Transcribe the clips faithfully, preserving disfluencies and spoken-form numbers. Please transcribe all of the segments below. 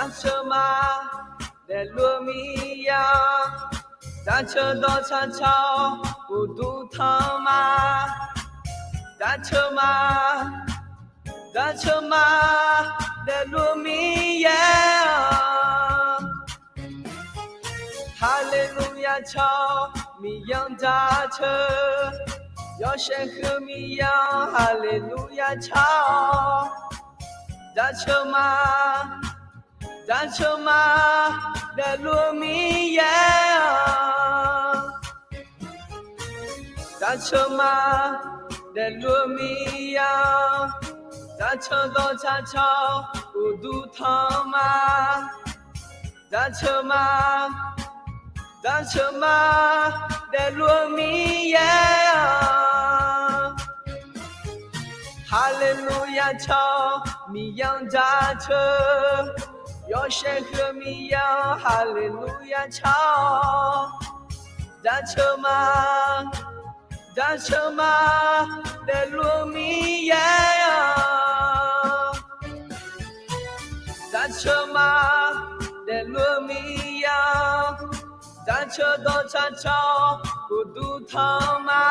Jaceuq ma, daefluf-eu miqyaer-a. Jaceuq dawqtsaq tsaq-awr uqduq tanq ma. Jaceuq ma, jaceuq ma, daefluf-eu miqyaer-a. Haleluya car-awr Miqyaer-anr jaceuq, yawshaef huiq-eu Miqyaer-anr haleluya car-awq. Jaceuq ma, jaceuq ma, daefluf-eu Miqyaer-a. Jaceuq ma, daefluf-eu Miqyaer-a. Jaceuq dawqtsaq tsaq-awr uqduq tanq ma. Jaceuq ma, jaceuq ma, daefluf-eu Miqyaer-a. Haleluya car-awr Miqyaer-anr jaceuq, yawshaef huiq-eu Miqyaer-anr haleluya car-awq. Jaceuq ma, jaceuq ma, daefluf-eu Miqyaer-a. Jaceuq ma, daefluf-eu Miqyaer-a. Jaceuq dawqtsaq tsaq-awr uqduq tanq ma.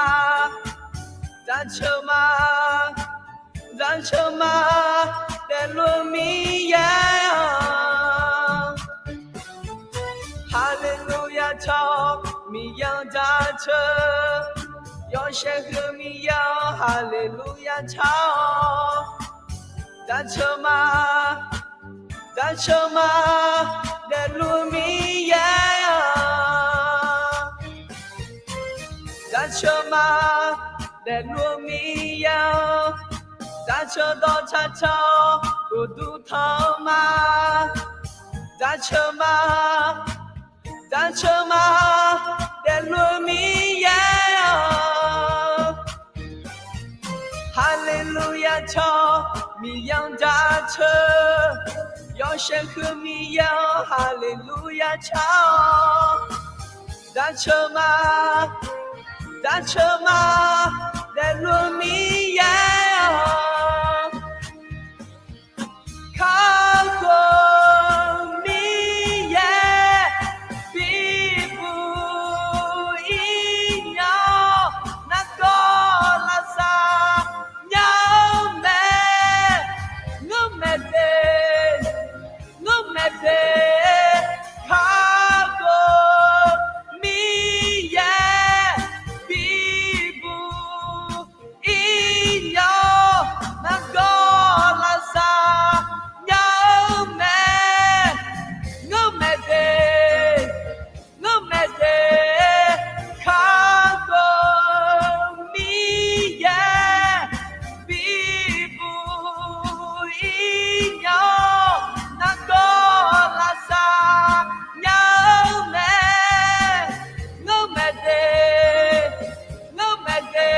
Jaceuq ma, jaceuq ma, daefluf-eu Miqyaer-a. Haleluya car-awr Miqyaer-anr jaceuq, yawshaef huiq-eu Miqyaer-anr haleluya car-awq. Jaceuq ma, jaceuq ma, daefluf-eu Miqyaer-a. Jaceuq ma, daefluf-eu Miqyaer-a. Jaceuq dawqtsaq tsaq-awr uqduq tanq ma. Jaceuq ma, jaceuq ma, daefluf-eu Miqyaer-a. Haleluya car-awr Miqyaer-anr jaceuq, yawshaef huiq-eu Miqyaer-anr haleluya car-awq. Jaceuq ma, jaceuq ma, daefluf-eu Miqyaer-a. Kakhof Miqyaer bibuq ir nya-awr, nargawr lavsav nya-eu mae. Ngeurmaeq de, ngeurmaeq de, kakhof Miqyaer bibuq ir nya-awr, nargawr lavsav nya-eu mae. Ngeurmaeq de, ngeurmaeq de, kakhof Miqyaer bibuq ir nya-awr, nargawr lavsav nya-eu mae. Ngeurmaeq de, ngeurmaeq de,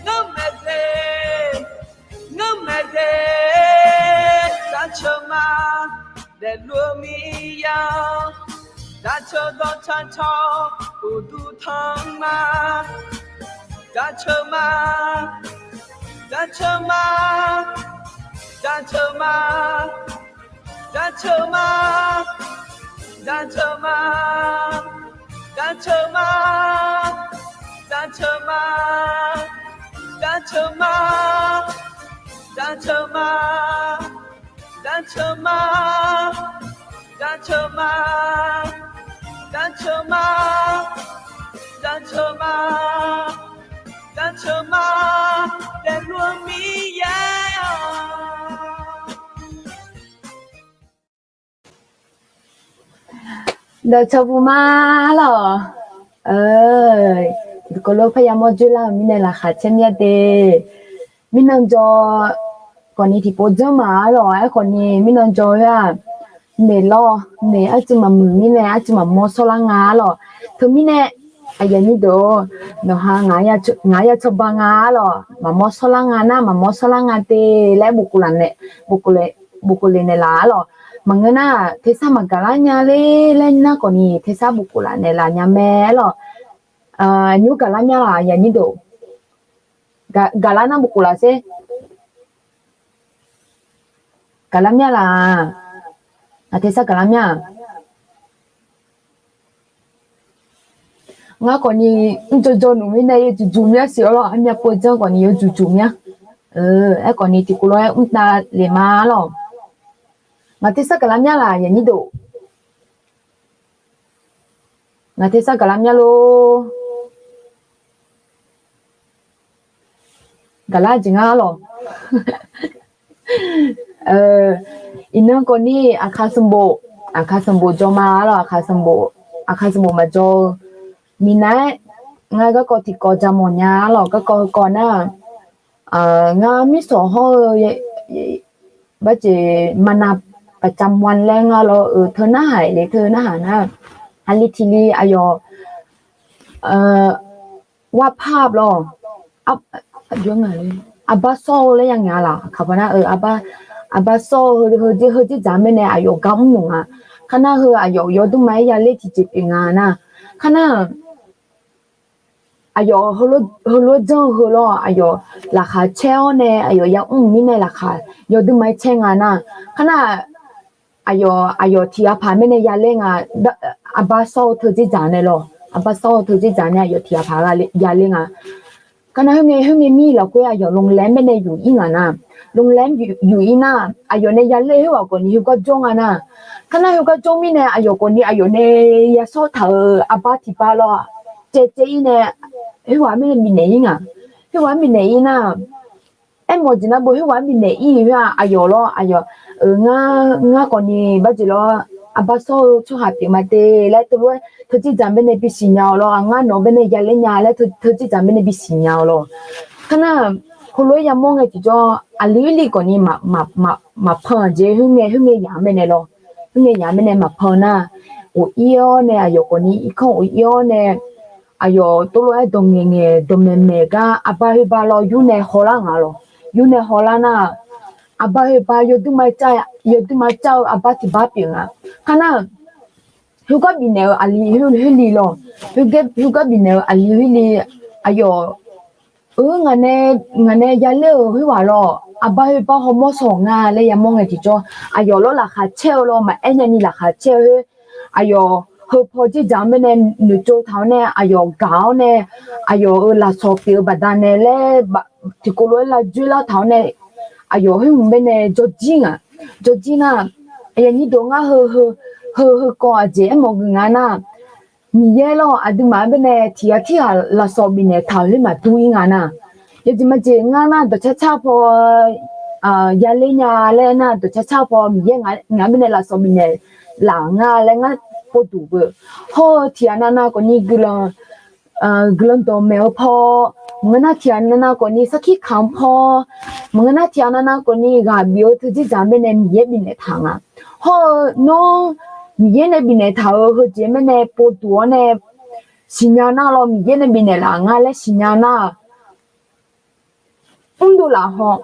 ngeurmaeq de, ngeurmaeq de, jaceuq ma, daefluf-eu Miqyaer-a. Jaceuq dawqtsaq tsaq-awr uqduq tanq ma. Jaceuq ma, jaceuq ma, jaceuq ma, jaceuq ma, jaceuq ma, jaceuq ma, jaceuq ma, jaceuq ma, jaceuq ma, jaceuq ma, jaceuq ma, jaceuq ma, jaceuq ma, jaceuq ma, daefluf-eu Miqyaer-a. Dawqcawq puq ma lawq. Duqkawv lof parya mawr dzoerlar-euq mirnae laqkhaq caer mir-a de. Mirnan jawr khawfni tiqpov janr ma-a lawq. Aerkhawfni mirnan jawr khoer-aq, naeq lawr, naeq arcuiv maqmuiq mirnae arcuiv maqmawr shawrlar nga-a lawq. Teumirnae, aqyuif aqnyir deuq-or, nawqha ngaq-anr ya cawba nga-a lawq. Maqmawr shawrlar nga nar, maqmawr shawrlar nga de laer bof khof laf naeq, bof khof lef naeqlaf-a lawq. Maqngeur nar, tersar maqgaqlar nya ler laer nar khawfni tersar bof khof laf naeqlaf nya mae-a lawq. Nymr gaqlar mya laq, aqyuif aqnyir deuq? Gaqlar nar bof khof laf sher. Gaqlar mya laq-aq. Ngaq tersar gaqlar mya-aq, ngar khawfni mrjawr jawr nmr mirnae yawjuq juq mya siq-awr lawr, armyav pov janr khawfni yawjuq juq mya. Aerkhawfni tiqkawv lof-aer mrtav lef ma lawr. Ngaq tersar gaqlar mya laq, yaqnyir dof? Ngaq tersar gaqlar mya lor. Gaqlar jeq nga lawr. Iqnan khawfni aqkaq sanqbof, aqkaq sanqbof jawr ma lawr, aqkaq sanqbof, aqkaq sanqbof maqjawr-eu. Minav-aer ngar garkawv tiqkawv ja mawf nya lawr, garkawv heukawv nar, ngar mirshawq hawr-eu barjeq mana paqcam wan laer nga lawr-euq teu narhaq le teu narhaq nar, aqli tiq li aqyawf war par lawr, arbar sawr-eu laer ya ngaq laq, aqkaq paw nar-eu, arbar sawr-eu heu, heu dzerdzaq mirnae aqyawf gar mr nmr nga. Kar nar heu aqyawf yawdmr ma-aer yaler tiqjeq pyeuf nga nar, kar nar aqyawf heulof-aer janr-eu heu lawr, aqyawf laqkhaq caer-awr nae aqyawf yamr mirnae laqkhaq yawdmr ma-aer caer nga nar, kar nar aqyawf, aqyawf tiq ghaq paq mirnae yaler nga, arbar sawr-eu teu dzerdzaq nae lawr, arbar sawr-eu teu dzerdzaq nae aqyawf tiq ghaq paq yaler nga. Kar nar khoerngae, khoerngae mir lafkhoer aqyawf โรงแรม mirnae yuf-ir ngaq nar, โรงแรม yuf-ir nar, aqyawf nae yaler khoerghaq khawfni heugar jawr nga nar, kar nar heugar jawr mirnae aqyawf khawfni aqyawf nae yashawr taq-euq arbar tiq bar lawr, caev caev-ir nae khoerghaq mirnae bifnaeq-ir ngaq, khoerghaq-anr bifnaeq-ir nar, aermawf jeq nar bo khoerghaq-anr bifnaeq-ir khoer-aq aqyawf lawr, aqyawf, ngar, ngar khawfni barjeq lawr, arbar sawr-eu tsawrhaq pyeuf ma te laer teulof-aer teu dzerdzaq mirnae bisiq nya-awq lawr, ngar nawq-anr mirnae yaler nya laer teu dzerdzaq mirnae bisiq nya-awq lawr. Kar nar heulof-aer yamawr ngae tiqjawr aqli khoerli khawfni maqpan-aq jeq khoerngae, khoerngae yaq-anr mirnae lawr, khoerngae yaq-anr mirnae maqpan nar, of ir-awr nae aqyawf khawfni irkanr of ir-awr nae aqyawf teulof-aer dawq ngaeq ngaeq dawq maeq maeq gar arbar khoerbar lawr yur nae hawlar ngaq lawr, yur nae hawlar nar, arbar khoerbar yawdmr ma car, yawdmr ma car-eu arbar tiq bar pyeuf nga. Kar nar heugar bifnaeq-eu aqli khoerli lawr, heugar bifnaeq-eu aqli khoerli, aqyawf, eu, ngaq nae, ngaq nae yaler-euq khoerghaq lawr, arbar khoerbar hawmawr sawq nga laer yamawr ngae tiqjawr aqyawf lawr laqkhaq caer-eu lawr, maqaer nyani laqkhaq caer-eu khoer, aqyawf heupaw dzerdzaq-anr mirnae noeqtsov taq-awr nae aqyawf gaq-awr nae, aqyawf-euq lafsawq pyeuf-eu baqdanae laer tiqkawv lof-aer lavjoer lar taq-awr nae, aqyawf khoer hmq mirnae jawrjir ngaq, jawrjir nar, aqyawf nyir deuq ngar heu, heu, heu, heukawv aqjeq aermawf geuf nga nar, Miqyaer lawr aqduimaf-anr mirnae tiq ghaq tirghaq lafsawq bifnaeq taq-euq khoer maqdur-ir nga nar, yawjeq majeq ngar nar dawqcar car paw yaler nya laer nar, dawqcar car paw Miqyaer ngaq mirnae lafsawq bifnaeq laf nga laer ngar povduq beu. Hawr-eu tiq ghaq navnav khawfni guiqlanq guiqlanq dawqmaeq-eu paw, maqngeur nar tiq ghaq navnav khawfni sarkir kamq-eu paw, maqngeur nar tiq ghaq navnav khawfni ghaq bif-eu teu dzerdzaq mirnae Miqyaer bifnaeq taq nga. Hawr-eu nawr Miqyaer nae bifnaeq taq-euq heujeq mirnae povduq-awr nae siqnya nar lawr, Miqyaer nae bifnaeq laf nga laer siqnya nar, mrdov laf haw,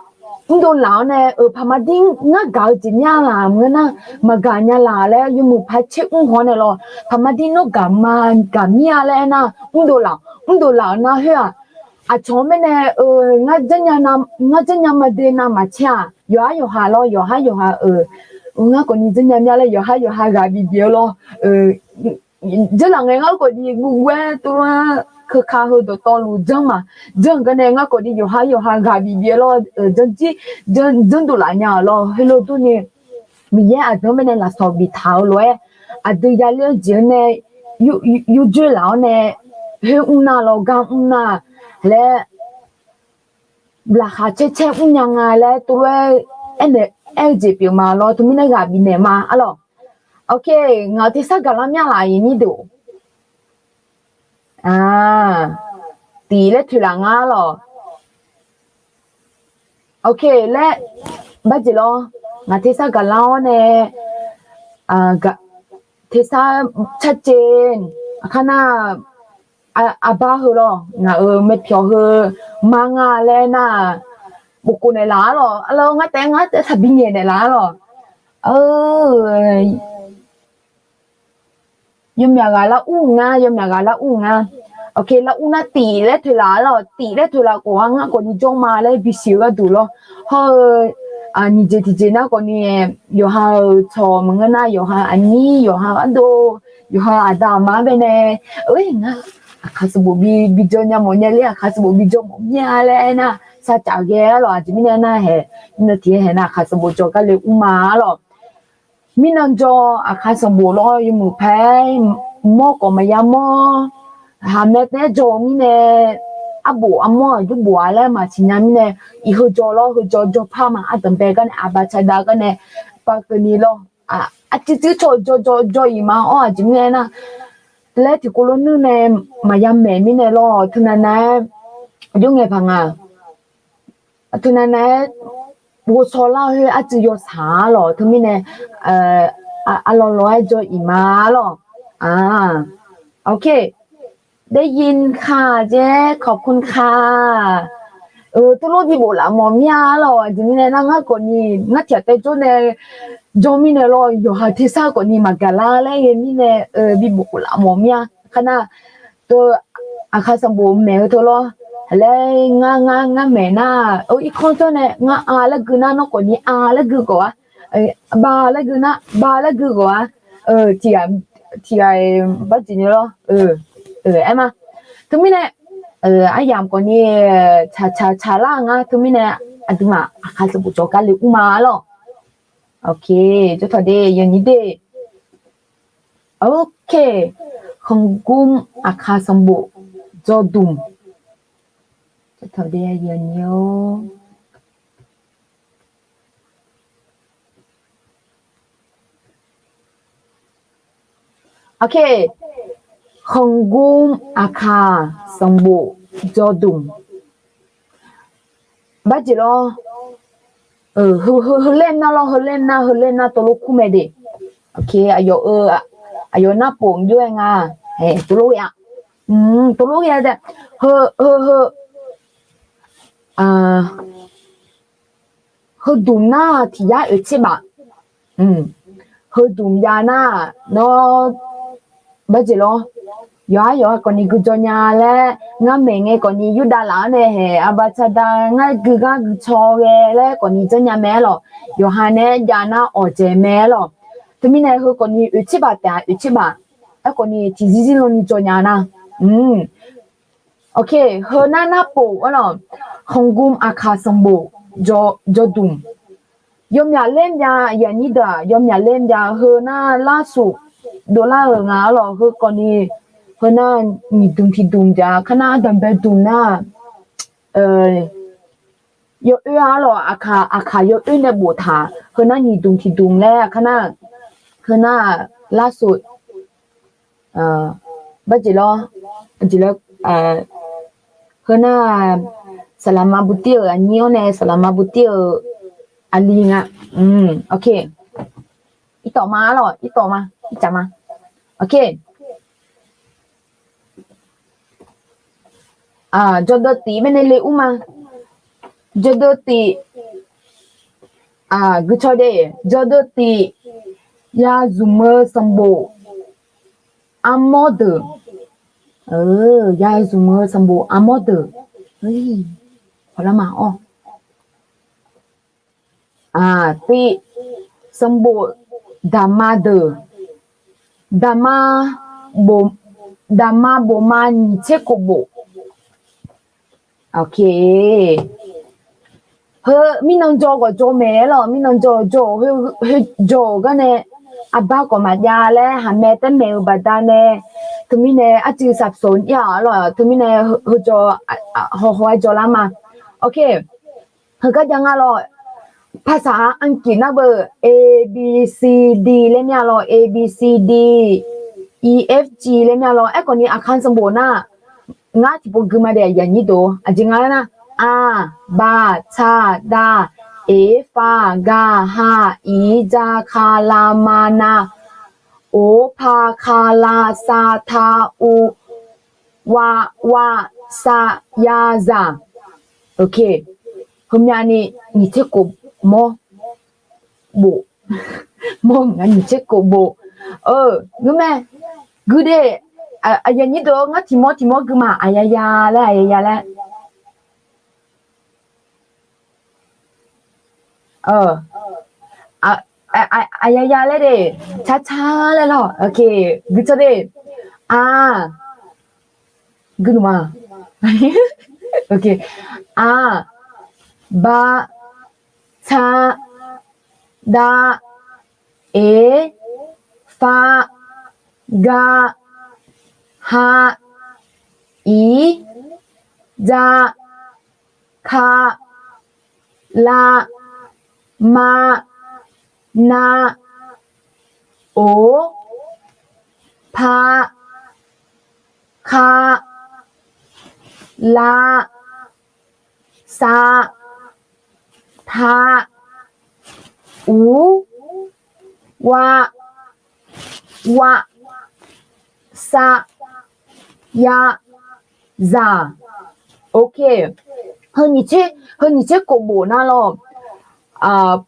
mrdov laf-awr nae, euq, paqmadir ngar gaq-eu jeq mya laq maqngeur nar, maqgaq nya laq laer yawmuiq par caer mr haw-awr nae lawr, paqmadir nawr gaq ma, gaq mir-a laer aernar, mrdov laf, mrdov laf-eu nar khoer-aq, aqcawq-anr mirnae, eu, ngar janrnya na, ngar janrnya ma de navmaqtser-aq, yawqhar yawqha lawr, yawqhar yawqha, eu, ngar khawfni janrnya mya laer yawqhar yawqha ghaq bif bif-eu lawr, eu, janrlaf ngae ngar khawfni guguaer tov-aer keuka heu dawqtawvluf janr ma, janr-eu gar nae ngar khawfni yawqhar yawqha ghaq bif bif-eu lawr, janr, janrdov laf nya-euq lawr, heulof durni Miqyaer aqdui-anr mirnae lafsawq biftaq-eu lof-aer, aqdui yaler-eu jeq-anr nae yurdzoer laf-awr nae, khoer mr nar lawr gar mr nar laer, laqkhaq caer caer mrnya nga laer tov-aer aernaeq aer-eu jeq pyeuf ma lawr, teumirnae ghaq bifnaeq ma arlawq. Ok, ngaq-euq tersar gaqlar mya laf aqyuif nyir deuq. Tiq laer toeqlaf nga arlawq. Ok laer, barjeq lawr, ngaq tersar gaqlar-awr nae, tersar carcev, aqkar nar, arbar heu lawr, ngaq-euq maepyawq heu mar nga laer nar, bofkhof naeqlaf arlawq, arlawq ngar taef ngar taef saqbi ngaeq naeqlaf arlawq. Yawmyaq ghaq lar ur nga, yawmyaq ghaq lar ur nga. Ok, lar ur nar tiq laer toeqlaf arlawq, tiq laer toeqlaf khof-a ngar khawfni jawr ma laer bisiq-eu gharduq lawr. Hawr-eu, nyiq jeq tiqjeq nar khawfni, yawqha-euq cawq maqngeur nar, yawqha aqnyir, yawqha ardov, yawqha aqda aqma-anr baenae, ngar aqkaq sanqbof bi bijaw nya mawf nya ler, aqkaq sanqbof bijaw mawf mir-a laer aernar, sarcaf ghae-ar lawq. Aqjeq mirnae nar haeq, mirnan tiq ghae haeq nar aqkaq sanqbof jawrgar le mr ma-ar lawq. Mirnan jawr aqkaq sanqbof lawr yawmuiq paer mawr khawf maqya mawr, haqmae taef-aer jawr-eu mirnae, arbof armawr aqjox bof-a laer maqsiq nya mirnae, iq heu jawr lawr heu jawr jawr par ma ardanq bae gar nae aqbaq caqda gar nae, pav keuvni lawr, aqcuir cuir caw-eu jawr jawr jawr-iq ma-awr aqjeq mirnae nar, laer tiqkov lof nuir nae maqya maeq mirnae lawr teunav nav-aer, aqjox ngae paq nga. Teunav nav-aer ghovshaw lar-eu khoer arcuiv yawshaq-ar lawq. Teumirnae, arlawr lawr-aer jawr-iq ma-ar lawq. Ok. ได้ยินค่ะเจ๊ ขอบคุณค่ะ. Teulof bi bof laf mawf mir-a lawq. Aqjeq mirnae nar ngar khawfni ngar tiq ghaq tae jawr nae jawr mirnae lawr, yawqha tersar khawfni maqgaq lar laer ghae mirnae bi bof laf mawf mir-a. Kar nar, teu aqkaq sanqbof maeq-eu teu lawr. Laer ngar ngar ngar maeq nar, irkanr jawr nae ngar a laer gui nar nawr khawfni a laer gui khawf-ar, ba laer gui nar ba laer gui khawf-ar, tiq ghaq, tiq ghaq-iq barjeq ni lawr. Aer ma. Teumirnae, aryamq khawfni tsaq tsaq tsaq lar ngar teumirnae, aqduimaf aqkaq sanqbof jawrgar le mr ma-ar lawq. Ok, jawr taq de yawnyir de. Ok, ของกลุ่ม aqkaq sanqbof jawrdmq. Jawr taq de yawnyir-or. Ok, ของกลุ่ม aqkaq sanqbof jawrdmq. Barjeq lawr, heu heu heu laer nar lawr, heu laer nar, heu laer nar tov lof kur mae de. Ok, aqyawf-eu, aqyawf nar pof jov-aer nga, tov lof ghae-a, tov lof ghae-a, heu heu heu heudmq nar tiq yar oeq tser baf. Heudmq jav nar nawr, barjeq lawr, yawqhar yawqha khawfni gui jawr nya laer ngar maeq ngae khawfni yurdav laf-anr nae haeq aqbaq caqda ngar gui gar gui caw ghae laer khawfni janr nya mae-ar lawq. Yawqha nae jav nar awqdzaeq mae-ar lawq. Teumirnae heu khawfni oeq tser baf taef-a, oeq tser baf. Aerkhawfni tiqzir zir lawni jawr nya nar. Ok, heu nar nar pof-ar lawq. ของกลุ่ม aqkaq sanqbof jawrdmq. Yawmyaq ler myav, yaqnyir deuq-aq, yawmyaq ler myav heu nar larsuf dovlar-euq nga-ar lawq. Heu khawfni, heu nar nyiq dmq tiq dmq jav kar nar ardanqbae dmq nar, yawoer-ar lawq, aqkaq aqkaq yawoer nae boftaq, heu nar nyiq dmq tiq dmq laer kar nar, heu nar larsuf, barjeq lawr, jeq lawr, heu nar, saqlaqma buvtir-euq aqnyir-anr nae saqlaqma buvtir-euq aqli nga. Ok. Irtawf ma-ar lawq, irtawf ma, ircaf ma. Ok. Jawrdeuv tif baenae le ur ma. Jawrdeuv tif, guicaw de, jawrdeuv tif, ya zmq-eu sanqbof armawr deuq. Ya zmq-eu sanqbof armawr deuq. Tif, sanqbof daqma deuq. Daqma, daqma bofma nyiq tser khof bof. Ok. Heu mirnan jawr ghawq jawr mae-ar lawq, mirnan jawr jawr-eu, heu jawr-euq gar nae, aqbar khawf maqjav laer haqmae taer maeq-eu baqdanae, teumirnae arcuiv saqpsoq ir-aq-ar lawq, teumirnae heujawr, hawhaw-aer jawrlar ma. Ok. Heugar jav nga lawq. ภาษาอังกฤษ nar beu, A B C D laer mir-a lawq, A B C D, E F G laer mir-a lawq. Aerkhawfni aqkaq sanqbof nar, ngar tiqpov gui ma de, yaqnyir deuq, aqjeq nga laer nar, aq, baq, tsaq, daq, eq, faq, gaq, haq, iq, dzaq, kaq, laq, maq, naq, oq, paq, kaq, laq, saq, taq, uq, waq, waq, saq, ya, zaq. Ok. Heumyavni nyiq tser khof mawr bof. Mawr nga nyiq tser khof bof. Ngeur mae. Gui de. Aqyawf nyir deuq-awr ngar tiq mawr tiq mawr gui ma, aqyaya laer, aqyaya laer. Aqyaya laer de, carcar laer lawr. Guicawr de. A, guinma. A, ba, ca, da, e, fa, ga, ha, i, ja, ka, la, ma, na, o, pa, ka, la, sa, ta, u, wa, wa, sa, ya, zaq. Ok. Heu nyiq tser khof bof nar lawr,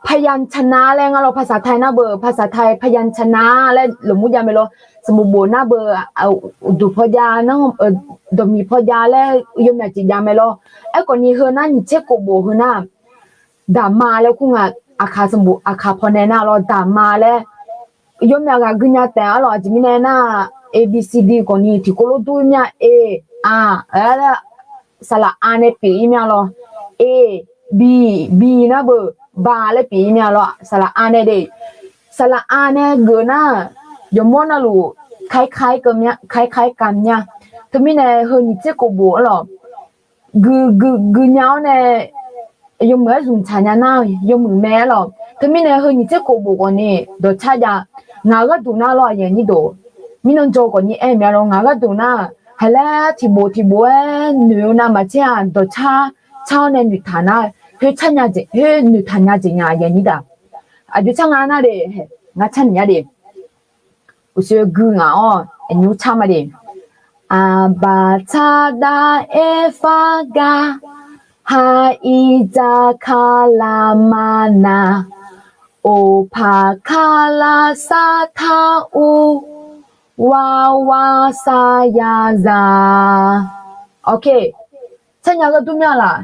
พยัญชนะ laer ngar lawr, ภาษาไทย nar beu, ภาษาไทย พยัญชนะ laer lmqmr jav mae lawr. Sanqbof bof nar beu, uqduq paw jav nar, dawqmiq paw jav laer yawmyaq jeq jav mae lawr. Aerkhawf ni heu nar nyiq tser khof bof heu nar, daqma laer kur nga. Aqkaq sanqbof aqkaq pawnae nar lawr, daqma laer yawmyaq ghaq guinya taef-a lawr. Aqjeq mirnae nar, A B C D khawf ni tiqkawv lof dur mir-a. A, a, saqlaq a nae pyeuf-ir mir-a lawr. A, bi, bi nar beu, ba laer pyeuf-ir mir-a lawr. Saqlaq a nae de, saqlaq a nae geuf nar, yawqmawr navluf คล้ายๆ กัน mya. Teumirnae heu nyiq tser khof bof-a lawr, gui, gui, guinya-awr nae yawmuiq-aer zmq tsaq nya nar yawmuiq mae-a lawr. Teumirnae heu nyiq tser khof bof khawf ni dawqcar jav. Ngaq-euq gharduq nar lawr, aqyuif aqnyir deuq, mirnan jaw khawf ni aer-eu mya lawr, ngaq-euq gharduq nar, haqlaer tiqbof tiqbof-aer noeq-eu navmaqtser-aq, dawqcar car-awr nae noeqtaq nar, khoer car nya jeq, khoer noeqtaq nya jeq nya, aqyuif aqnyir deuq. Aqjox car nga nar de, ngar car naeq nya de. Uqshoe gui ngaq-awr aqnymr car ma de. Aqbaq taq daq aer far gar, ha ir dzaq kar lar mar nar, oqpaq kar lar sar tar ur, war war sar yar zaq. Ok. Carnya ghardur mya laq?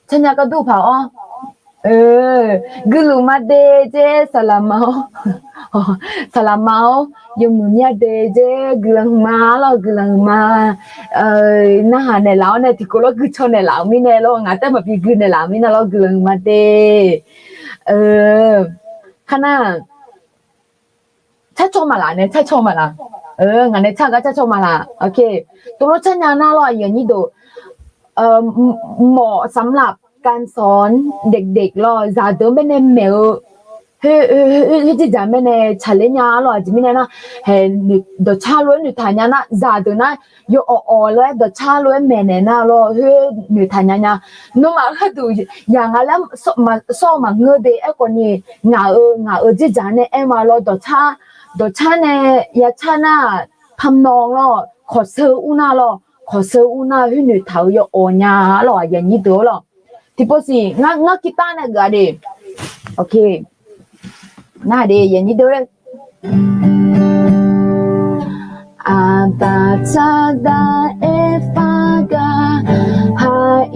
Carnya ghardur paq-awr, guiluf ma de jer saqlaq ma-awr. Saqlaq ma-awr, yawmuiq mya de jer guiqlanq huiq ma lawr, guiqlanq huiq ma. Narhaq naeqlaf-awr nae tiqkawv lawr guicaw naeqlaf-euq mirnae lawr, ngaq taef maqbi gui naeqlaf-euq mirnae lawr, guiqlanq huiq ma de. Kar nar, carcaw maqlaq nae, carcaw maqlaq. Ngaq nae car gar carcaw maqlaq. Ok. Tov lof carnya nar lawr, aqyuif aqnyir deuq, เหมาะสำหรับการสอนเด็กๆ lawr, zaqdeuq-anr baenae maeq-eu, khoer, khoer dzerdzaq baenae tsaqler nya-a lawr. Aqjeq mirnae nar, hae, dawqcar lof-aer noeqtaq nya nar, zaqdeuq nar, yawawq awq lof-aer dawqcar lof-aer maeqnaeq nar lawr, khoer noeqtaq nya nya. Nawmaf gharduq yaq nga laer sawr-eu maqngeur de. Aerkhawf ni, ngaq-euq, ngaq-euq dzerdzaq nae aer ma lawr, dawqcar, dawqcar nae yacar nar, ทำนอง lawr, khawqsheu ur nar lawr, khawqsheu ur nar khoer noeqtaq-eu yawawq nya-a lawr, aqyuif aqnyir deuq-a lawr. Tiqpov siq ngar, ngar guitar nae geuf-a de. Ok. Nar de, aqyuif aqnyir deuq-a. Aqbaq taq daq aer far gar, ha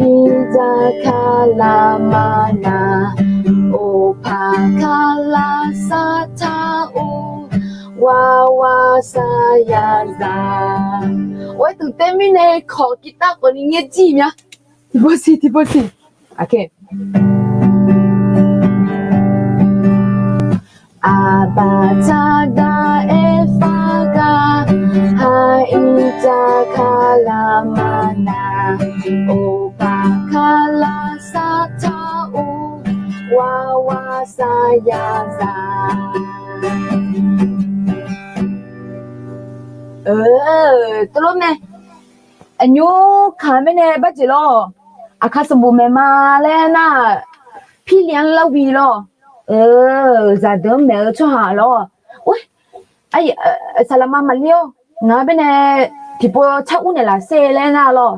ir dzaq kar lar mar nar, oqpaq kar lar sar tar ur, war war sar yar zaq. Oe, tuq taev mirnae kawq guitar khawf ni ngaer jir mya. Tiqpov siq, tiqpov siq. Aqbaq taq daq aer far gar, ha ir dzaq kar lar mar nar, oqpaq kar lar sar tar ur, war war sar yar zaq. Tov lof mae. Aqnymr kaq mirnae barjeq lawr. Aqkaq sanqbof maeq ma laer nar, pirlyanr lar wi lawr. Zaqdeuq-anr maeq-eu tsawrhaq lawr. Saqlaqma maqlir-awr, ngaq-anr baenae tiqpov car ur naeq laf ser laer nar lawr.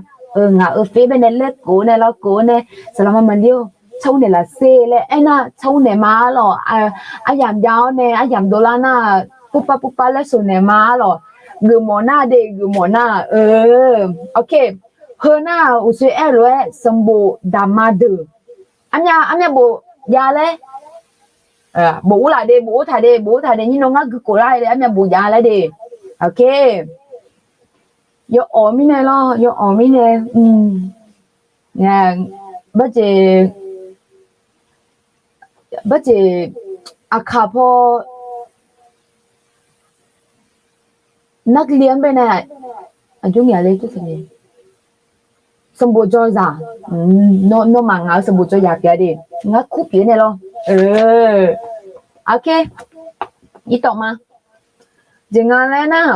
Ngaq-euq fir baenae laer kov-eu nae lawr, kov-eu nae, saqlaqma maqlir-awr, car ur naeq laf ser laer aernar, car ur naeq ma-a lawr. Aryamq jav-awr nae aryamq dovlar nar, purpav purpav laer sheuq naeq ma-a lawr. Geufmawf nar de, geufmawf nar. Ok. Heu nar uqshoe aer-eu lof-aer sanqbof daqma deuq Armyav, armyav bof jav laer. Bof ur laf de, bof ur taq de, bof ur taq de, nyir nan ngar gui khof lar-aer de, armyav bof jav laer de. Ok. Yawawq mirnae lawr, yawawq mirnae. Barjeq, barjeq, aqkaq paw narle-anr baenae, aqjox ngaq le, sanqbof jawrzaq. Nawmaf ngaq-euq sanqbof jawrzaq pyeuf-a de, ngar kur pyeuf nae lawr. Ok, irtawf ma. Jeq nga laer nar,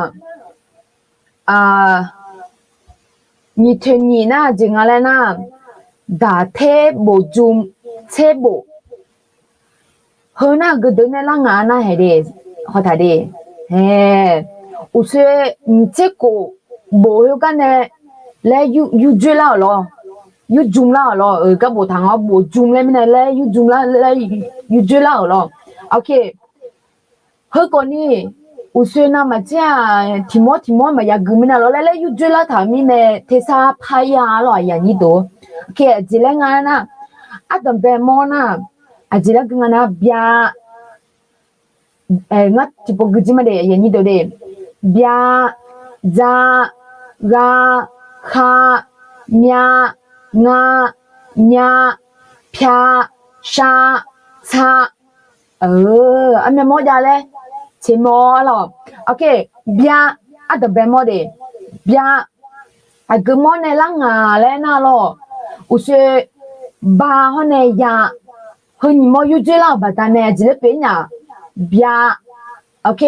nyiq toeq nyiq nar jeq nga laer nar, daq ter bof jm tser bof. Heu nar geu deuq nae lar ngaq nar hae de, haw taq de. Uqshoe nyiq tser khof bof heugar nae laer yurdzoer lar-euq lawr, yurdzoer lar-euq lawr. Gar boftaq nga-awr bof jm laer mirnae laer yurdzoer lar, laer yurdzoer lar-euq lawr. Ok. Heu khawfni, uqshoe navmaqtser-aq, tiq mawr tiq mawr maqya gui mirnae lawr laer laer yurdzoer lar taq-euq mirnae tersar par ir-a lawr, aqyuif aqnyir deuq. Ok, aqjeq laer nga nar, ardanqbae mawr nar, aqjeq laer gui nga nar, bya, ngar tiqpov gui jir ma de, aqyuif aqnyir deuq de. Bya, dza, gha, kha, mya, nga, nya, pya, sha, tsa. Armyav mawr jav laer teq mawr lawr. Ok, bya, ardanqbae mawr de. Bya, aqgeu mawr nae lar ngaq laer nar lawr, uqshoe ba hawr nae ya, heu nyiq mawr yurdzoer lar-euq baqdanae aqjeq laer pyeuf-ir nya, bya. Ok,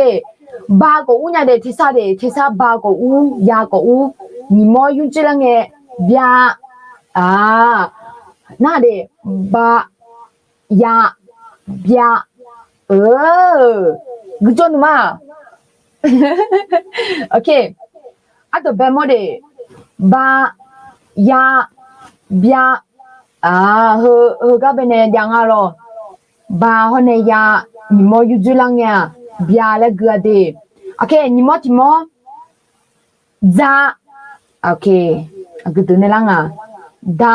ba khawf ur nya de, tersar de, tersar ba khawf ur, ya khawf ur, nyiq mawr yurdzoer lar ngae, bya. Nar de, ba, ya, bya. Guijawr nuima. Ok, ardanqbae mawr de, ba, ya, bya. Heu, heugar baenae jav nga lawr. Ba hawr nae ya, nyiq mawr yurdzoer lar ngae-aq, bya laer gui-a de. Ok, nyiq mawr tiq mawr, dza. Ok, aqgeu deuq nae lar nga. Da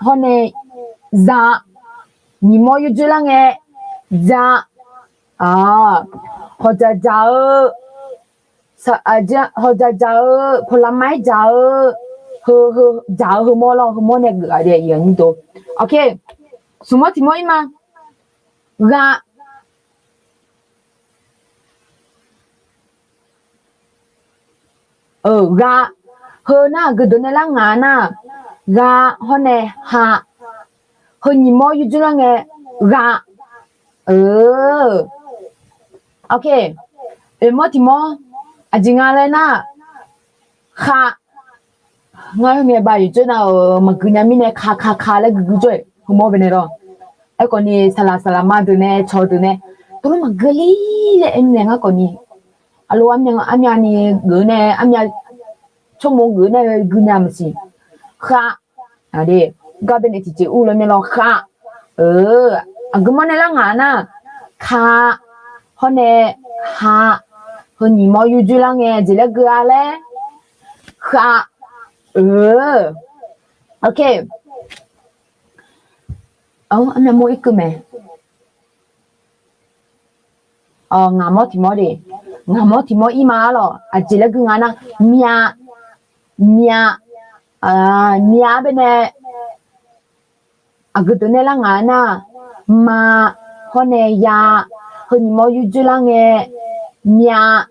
hawr nae za, nyiq mawr yurdzoer lar ngae, dza. Hawqdzaq dzaq-eu, hawqdzaq dzaq-eu, pawqlavmar-aer dzaq-eu, heu, heu, dzaq-eu heu mawr lawr, heu mawr nae geuf-a de, aqyuif aqnyir deuq. Ok, smq mawr tiq mawr ir ma. Gha. Gha. Heu nar aqgeu deuq nae lar ngaq nar, gha hawr nae ha. Heu nyiq mawr yurdzoer lar ngae, gha. Ok, oeq mawr tiq mawr, aqjeq nga laer nar, kha. Ngar heu ngae ba yawqjawr nav-euq maqgui nya mirnae ka ka ka laer gui gui jawr-eu heu mawr baenae lawr. Aerkhawfni saqlaq saqlaq ma deuq nae cawq deuq nae, tov lof maqgui li laer aer nae ngar khawfni, aqlof armyavni geuf nae armyav tsawrmawr geuf nae gui nya maqsiq. Kha. Gar baenae tiqjeq ur laer nae lawr, kha. Aqgeu mawr nae lar ngaq nar, ka hawr nae ha. Heu nyiq mawr yurdzoer lar ngae jeq laer gui-a laer, kha. Ok. Armyav mawr irkeuv mae. Ngaq mawr tiq mawr de. Ngaq mawr tiq mawr ir ma-ar lawq. Aqjeq laer gui nga nar, myav, myav, myav-ar baenae aqgeu deuq nae lar ngaq nar, ma hawr nae ya. Heu nyiq mawr yurdzoer lar ngae, myav.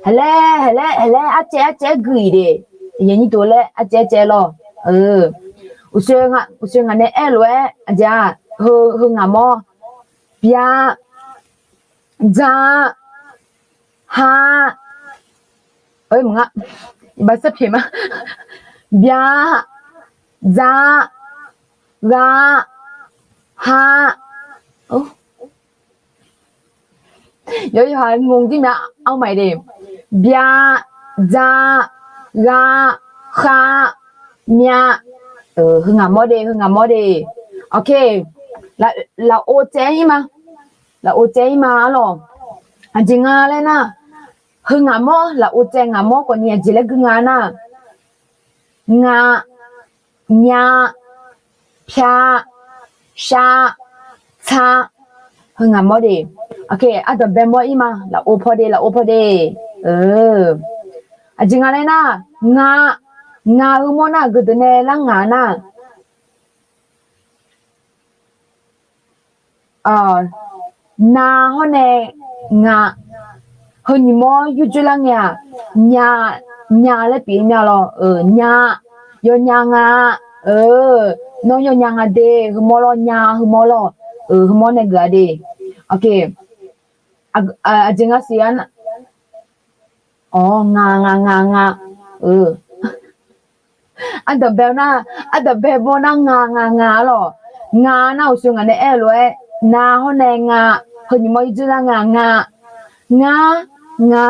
Haeqlaer haeqlaer haeqlaer arcaev arcaev-aer gui-iq de. Aqyuif aqnyir deuq laer arcaev arcaev lawr. Uqshoe ngaq nae aer-eu lof-aer aqjeq-aq, heu ngaq mawr, byav, dzar, har, iqbax sarpyeq ma, byav, dzar, ghar, har. Yawqha-aer งง jir myav เอาใหม่ de. Byav, dzar, ghar, khar, myav. Heu ngaq mawr de, heu ngaq mawr de. Ok. Lafov tsaev-ir ma. Lafov tsaev-ir ma-ar lawq. Aqjeq nga laer nar, heu ngaq mawr, lafov tsaev ngaq mawr khawfni aqjeq laer gui nga nar, nga, nya, Pyaq, shaq, tsaq. Heu ngaq mawr de. Aqkaq ardanqbae mawr ir ma. Lafov paw de, lafov paw de. Aqjeq nga laer nar, nga, nga heu mawr nar aqgeu deuq nae lar ngaq nar, na hawr nae nga. Heu nyiq mawr yurdzoer lar ngae-aq, nya, nya laer pyeuf mya lawr. Nya, yawnya nga. Nawr yawnya nga de, heu mawr lawr, nya heu mawr lawr. Heu mawr nae geuf-a de. Aqjeq nga siq-a nar, awq, nga, nga, nga, nga. Ardanqbae nar, ardanqbae mawr nar nga, nga, nga-a lawq. Nga nar uqshoe ngaq nae aer-eu lof-aer, na hawr nae nga. Heu nyiq mawr yurdzoer lar ngae-aq, nga, nga, nga,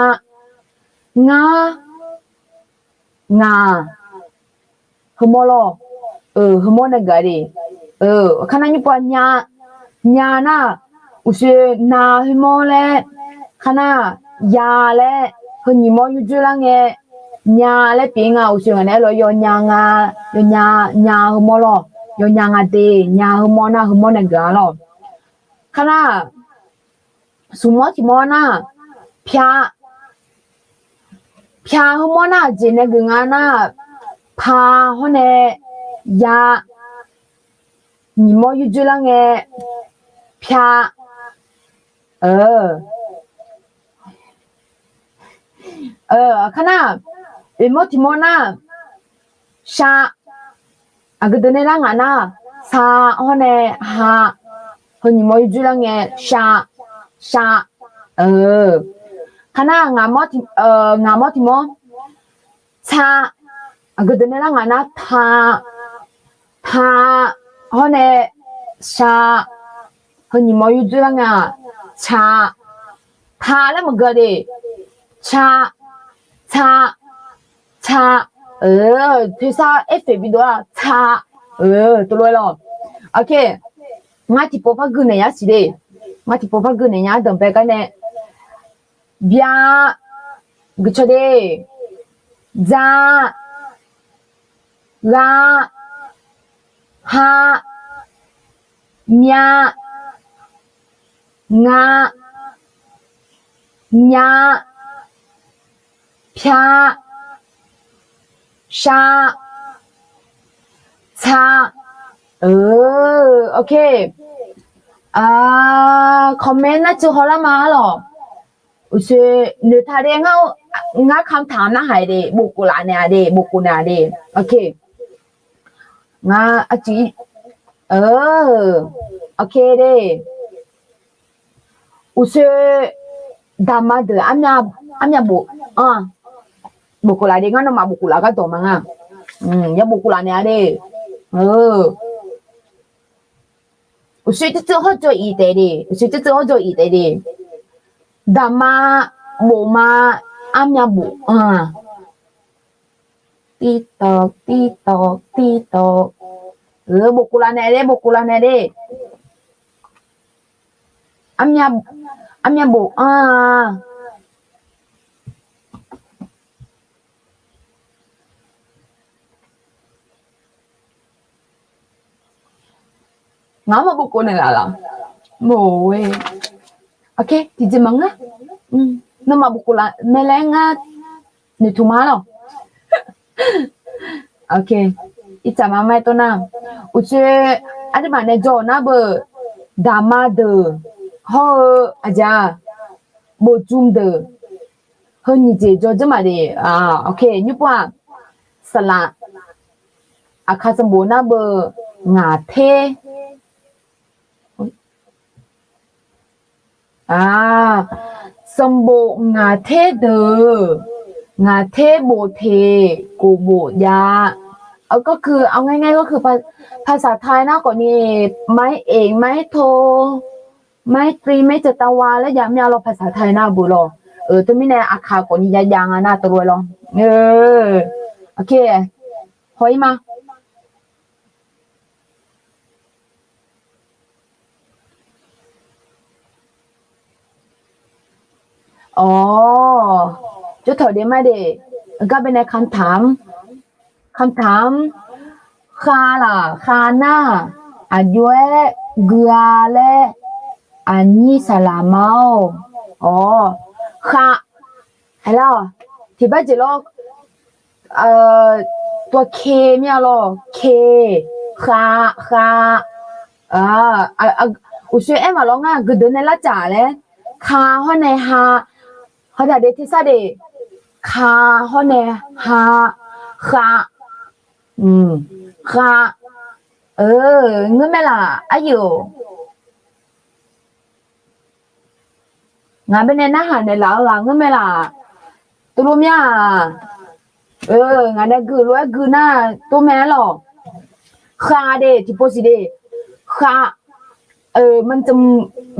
nga, nga. Heu mawr lawr. Heu mawr nae geuf-a de. Kar nar nymr pav nya, nya nar, uqshoe na heu mawr laer, kar nar, ya laer, heu nyiq mawr yurdzoer lar ngae, nya laer pyeuf nga. Uqshoe ngaq nae aer lof-aer yawnya nga, yawnya, nya heu mawr lawr. Yawnya nga de, nya heu mawr nar heu mawr nae geuf-a lawr. Kar nar, smq mawr tiq mawr nar, pyaq, pyaq heu mawr nar aqjeq nae geuf nga nar, pa hawr nae ya, nyiq mawr yurdzoer lar ngae, pyaq. Kar nar, oeq mawr tiq mawr nar, shaq, aqgeu deuq nae lar ngaq nar, saq hawr nae ha, heu nyiq mawr yurdzoer lar ngae, shaq, shaq. Kar nar, ngaq mawr tiq mawr, tsaq, aqgeu deuq nae lar ngaq nar, taq, taq hawr nae shaq, heu nyiq mawr yurdzoer lar ngae, tsaq, taq laer maqgeu de, tsaq, tsaq, tsaq. Tersar effect bidov-a, tsaq. Tov lof-aer lawr. Ngar tiqpov par gui naeq nya siq de. Ngar tiqpov par gui naeq nya-a danqbae gar nae. Bya, guiqcawq de, dza, gha, ha, mya, nga, nya, pya, sha, tsa. Oke. Comment nar tsuif haw lar ma-ar lawq. Uqshoe noeqtaq de ngar, ngar คำถาม narhaq-a de, bofkhof laf naeq-a de, bofkhof naeq-a de. Oke. Ngar arcuiv, oke de. Uqshoe daqma deuq armyav bof-anr-a, bofkhof laf de, ngar nawmaf bofkhof laf gardawq ma nga. Ya bofkhof laf naeq-a de. Uqshoe tsuif tsuif hawr dzaw-iq taef de, uqshoe tsuif tsuif hawr dzaw-iq taef de. Daqma, bofma, armyav bof-anr-a. Tirtawv, tirtawv, tirtawv. Bofkhof laf naeq de, bofkhof laf naeq de. Armyav bof-anr-a. Ngaq-anr maqbofkhof naeq laf laf. Moe. Oke, tiqjeq maqngeur. Nawmaf bofkhof laf mae laer ngar noeqtmq ma-ar lawq. Oke. Irtsaq ma maer tov nar, uqshoe aqduimaf nae jawr-euq nar beu, daqma deuq hawr-eu aqjeq-aq, bofjm deuq, heu nyiq jeq jawr dzeur ma de. Oke, nymr pov-aq, saqlaq, aqkaq sanqbof nar beu, ngaq ter. Sanqbof ngaq ter deuq, ngaq ter bof teq, khof bof jav. ก็คือ เอาง่ายๆ ก็คือ ภาษาไทย nar khawfni, ไม้เอก ไม้โท ไม้ตรี ไม้จัตวา laer jav myav lawr, ภาษาไทย nar beu lawr. Teumirnae aqkaq khawfni jav jav nga nar teulof-aer lawr. Oke, haw-ir ma. Awq, jawr tawq de ma de, gar bae nae คำถาม คำถาม Khav laq, khav nar, aqjox-aer gui-a laer, aqnyir saqlaq ma-awr. Awq, khav, haeq lar-awq, tiqbar jeq lawr, tov ke mir-a lawr, ke, khav, khav. Uqshoe aer maqlawr ngar, guiqdeuq nae lar caf laer, ka hawr nae ha, hawtaq de tersar de, ka hawr nae ha, khav, khav. Ngeur mae laq, aryuif-or. Ngaq baenae narhaq naeqlaf-eu ghaq ngeur mae laq. Tov lof mya-aq, ngaq nae gui lof-aer gui nar tov mae-ar lawq. Khav de, tiqpov siq de, khav.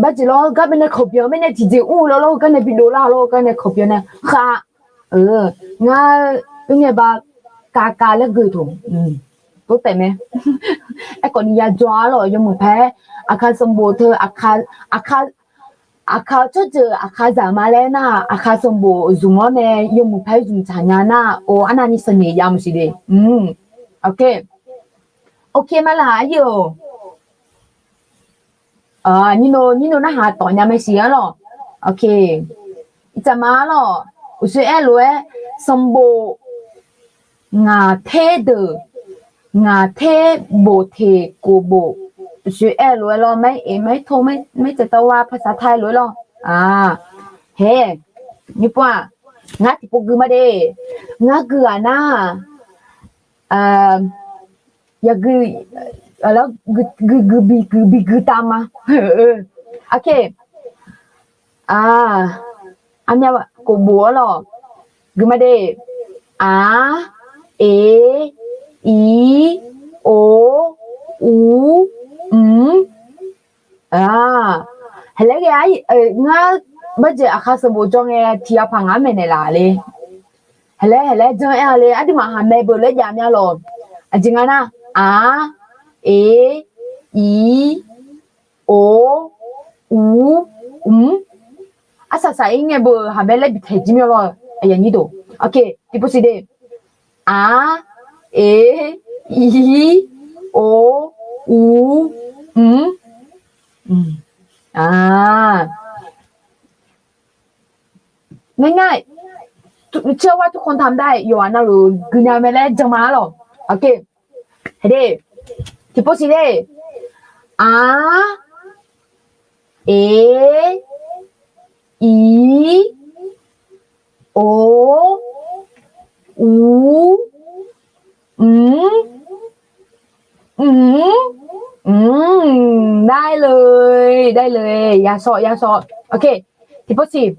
Bar jeq lawr, gar baenae kawq byan-eu mirnae tiqjeq ur-eu lawr, lawr gar nae bi dovlar lawr, gar nae kawq byan nae khav. Ngar, oer ngae ba, kavkav laer gui-eu toq. Tov taef mae. Aerkhawf ni ya jawr-ar lawq, yawmuiq paer, aqkaq sanqbof teu, aqkaq tsawrjeuq aqkaqzaq ma laer nar, aqkaq sanqbof zmq-awr nae yawmuiq paer zmq tsaq nya nar, or arnavni saqnyiq ya maqsiq de. Ok ma laq, aryuif-or. Nyirno, nyirno narhaq tawf nya mae siq-ar lawq. Ok. Iqtsaq ma-ar lawq. Uqshoe aer lof-aer, sanqbof ngaq ter deuq, ngaq ter bof teq kof bof. Uqshoe aer lof-aer lawr, maer eq maer tor maer tsaev tawv wa paqsaq tae lof-aer lawr. Haeq, nymrpov-aq, ngar tiqpov gui ma de. Ngar gui-aq nar, ya gui, gui gui bi gui bi gui tav ma. Ok. Armyav kof bof-ar lawq. Gui ma de. Aq, eq, iq, or, uq, mq. Haeq laer ghae-ar, ngar barjeq aqkaq sanqbof jawr ngae tiq ghaq paq ngaq-anr maeqnaeq laf le. Haeq laer, haeq laer janr aer-a le, aqduimaf haq mae beu laer jav mya lawq. Aqjeq nga nar, aq, eq, iq, or, uq, mq. Arsaq saq-ir ngae beu haq mae laer bi taeq jir mya lawq. Aqyuif aqnyir deuq, ok, tiqpov siq de. Aq, eq, iq, or, uq, mq. Ngae ngar, เชื่อว่าทุกคนทำได้ yawqghaq navluf guinya mae laer jan ma-ar lawq. Ok. Haeq de, tiqpov siq de. Aq, eq, iq, or, uq, mq, mq. ได้เลย ได้เลย ya sawq ya sawq. Ok, tiqpov siq.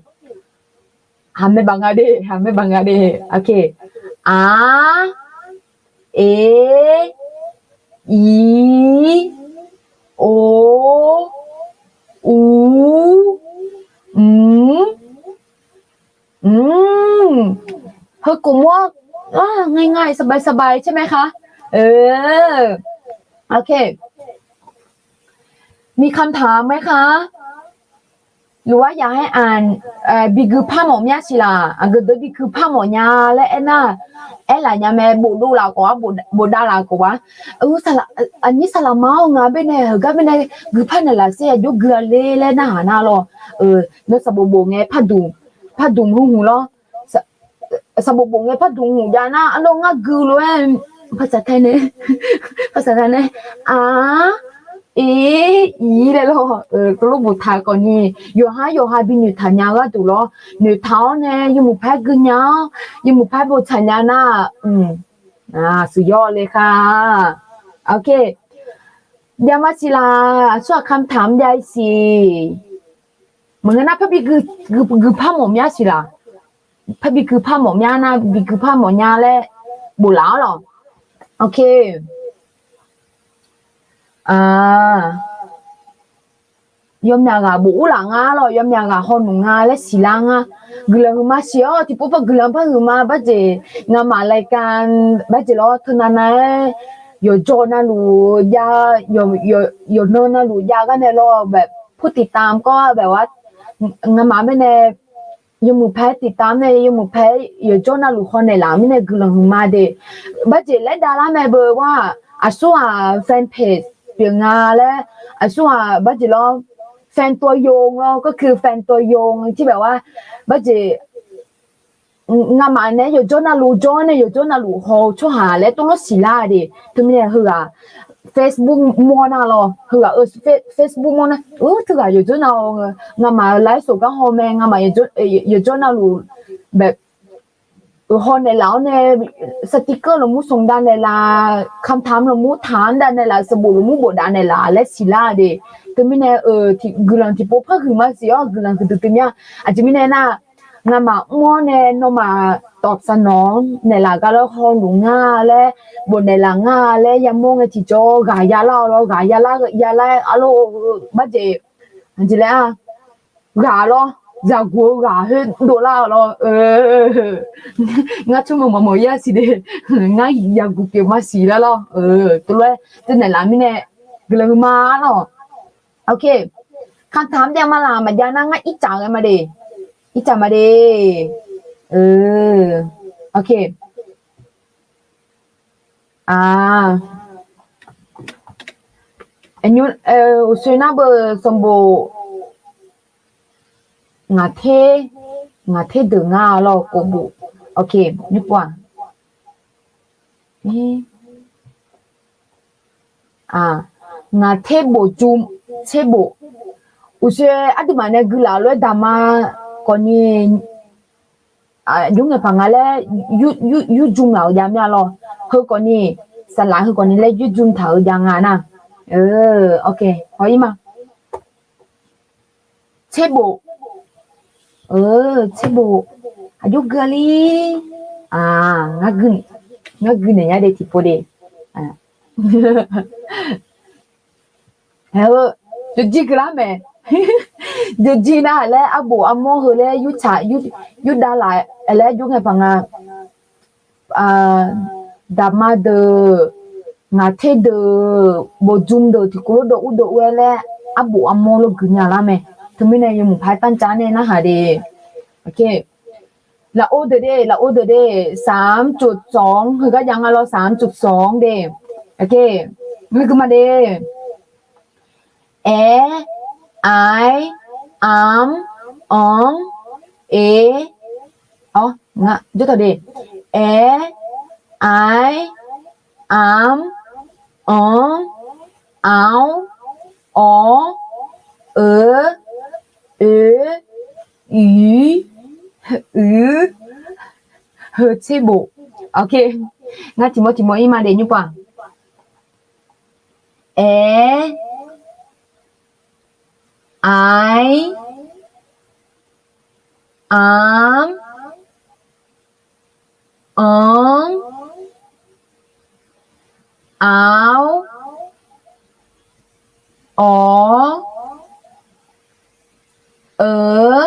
Haq mae baq nga de, haq mae baq nga de. Ok. Aq, eq, iq, or, uq, mq. เฮ้ย กดมั่ว ง่ายๆ สบายๆ ใช่ไหมคะ เออ โอเค มีคำถามไหมคะ หรือว่าอยากให้อ่าน bi gui par mawf mya siq laq. Aqgeu deuq bi gui par mawf nya laer aernar, aerlaf nya mae, bofdov laf khawf-ar, bofdav laf khawf-ar. Aqnyir saqlaq ma-awr, ngaq baenae heugar baenae gui par naeqlaf sher, aqjox gui-a le laer narhaq nar lawr. Nawr sanqbof bof ngae par dmq, par dmq hmq lawr. Sanqbof bof ngae par dmq hmq jav nar, arlawr ngar gui lof-aer, par saqtae nae, par saqtae nae, aq, eq, iq laer lawr. Tov lof boftaq khawf ni, yawqha yawqha bi noeqtaq nya-eu gharduq lawr. Noeqtaq-awr nae yawmuiq paer gui nya-awr, yawmuiq paer boftaq nya nar, สุดยอดเลยค่ะ Ok. Jav ma siq laq, aqsur aqkaq mqtaq mr jav-ir siq. Maqngeur nar par bi gui par mawf mya siq laq. Par bi gui par mawf mya nar, bi gui par mawf nya laer bof laf-awr lawq. Ok. Yawmyaq ghaq bof ur laf nga lawq, yawmyaq ghaq hawnmq nga laer siqlar nga. Guiqlanq huiqma siq-awr, tiqpov par guiqlanq par huiqma barjeq, ngamaf รายการ barjeq lawr teunav nav-aer, yawqjawr navluf jav, yawqnan navluf jav gar nae lawr, ผู้ติดตามก็แบบว่า ngamaf mirnae yawmuiq paer tiqtav nae yawmuiq paer yawqjawr navluf haw naeqlaf mirnae guiqlanq huiqma de. Barjeq laer davlar mae beu-eu ghar-aq, Aqsur-aq fan page pyeuf nga laer, aqsur-aq barjeq lawr, แฟนตัวยง lawr, ก็คือ แฟนตัวยง ที่แบบว่า barjeq ngamaf nae yawqjawr navluf jawr nae yawqjawr navluf haw-eu tsawrhaq laer tov lawr siqlar de. Teumirnae heughaq Facebook mawr nar lawr, heughaq-eu Facebook mawr nar, teughaq yawqjawr nav-eu, ngamaf-euq ไลฟ์สด gar haw mae, ngamaf yawqjawr navluf แบบ haw naeqlaf-awr nae, สติกเกอร์ lafmur sanqdav naeqlaf, คำถาม lafmur taq-anr dav naeqlaf, sanqbof lafmur bofdav naeqlaf laer siqlar de. Teumirnae-euq guiqlanq tiqpov par huiq maqsiq-awr guiqlanq huiqdui teumirnae, aqjeq mirnae nar, ngamaf mr-awr nae nawmaf ตอบสนอง naeqlaf gar lawr hawluf nga laer, bofnaeqlaf nga laer yamawr ngae tiqjawr ghaq yalar-awr lawr, ghaq yalar yalar-aer arlawr-eu barjeq jeq laer-a, ghaq lawr, zaqguq-eu ghaq khoer dovlar-awr lawr, ngar tsawrmawq maqmawq-ir-a siq de, ngar zaqguq pyeuf maqsiq lar lawr, tov lof-aer teunaeq laf mirnae guiqlanq huiqma lawr. คำถาม daef ma laq, maqjav nar ngar ircaf ghae ma de, ircaf ma de. Uqshoe nar beu sanqbof ngaq ter, ngaq ter deuq nga lawr, kofbof. Nymrpov-aq, ngaq ter bof jm, ter bof. Uqshoe aqduimaf nae guilaf lof-aer daqma khawfni, aqjox ngaeqpaq nga laer yur jm laf-eu jav mir-a lawr. Heu khawfni, saqlaq heu khawfni laer yur jm taq-eu jav nga nar. Haw-ir ma. Tserbof. Tserbof. Aqjox gui-a li. Ngar gui naeq nya de tiqpov de. Hae-eu, jawrjir gui lar mae. Jawrjir nar laer arbof armawr heu laer yurtsaq, yurdav laf laer aqjox ngaeqpaq nga. Daqma deuq, ngaq ter deuq, bof jm deuq tiqkov lof dawv ur dawv ur-aer laer arbof armawr lof gui nya lar mae. Teumirnae yawmuiq paq-aer tanrcav nae narhaq de. Lafov deuq de, lafov deuq de, สามจุดสอง heugar jav nga lawr, สามจุดสอง de. Ngar gui ma de. Aer, aer, arm, arm, e, jawr taq de. Aer, aer, arm, arm, ar, awr, eu, oe, uir, uir, heu tserbof. Ngar tiqmawr tiqmawr ir ma de nymrpov-aq. Aer, aer, arm, arm, ar, awr, eu,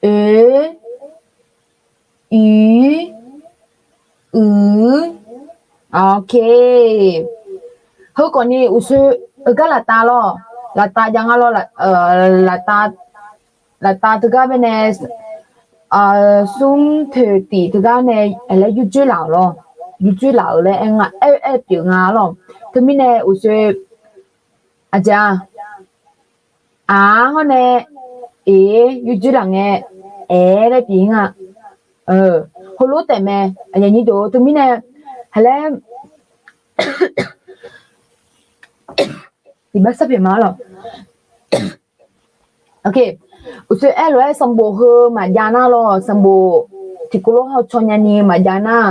oe, uir, uir. Heu khawfni uqshoe heugar laftav lawr, laftav jav nga lawr, laftav teugar baenae smr toeq tif teugar nae laer yurdzoer laf-euq lawr, yurdzoer laf-euq laer aer-eu pyeuf nga lawr. Teumirnae uqshoe aqjeq-a, aq hawr nae, eq, yurdzoer laf ngae, aer laer pyeuf nga. Heulof taef mae, aqyuif aqnyir deuq, teumirnae haqlaer, iqbax sarpyaeq ma lawr. Uqshoe aerlof-aer sanqbof heu maqjav nar lawr, sanqbof tiqkov lof hawcaw nyani maqjav nar,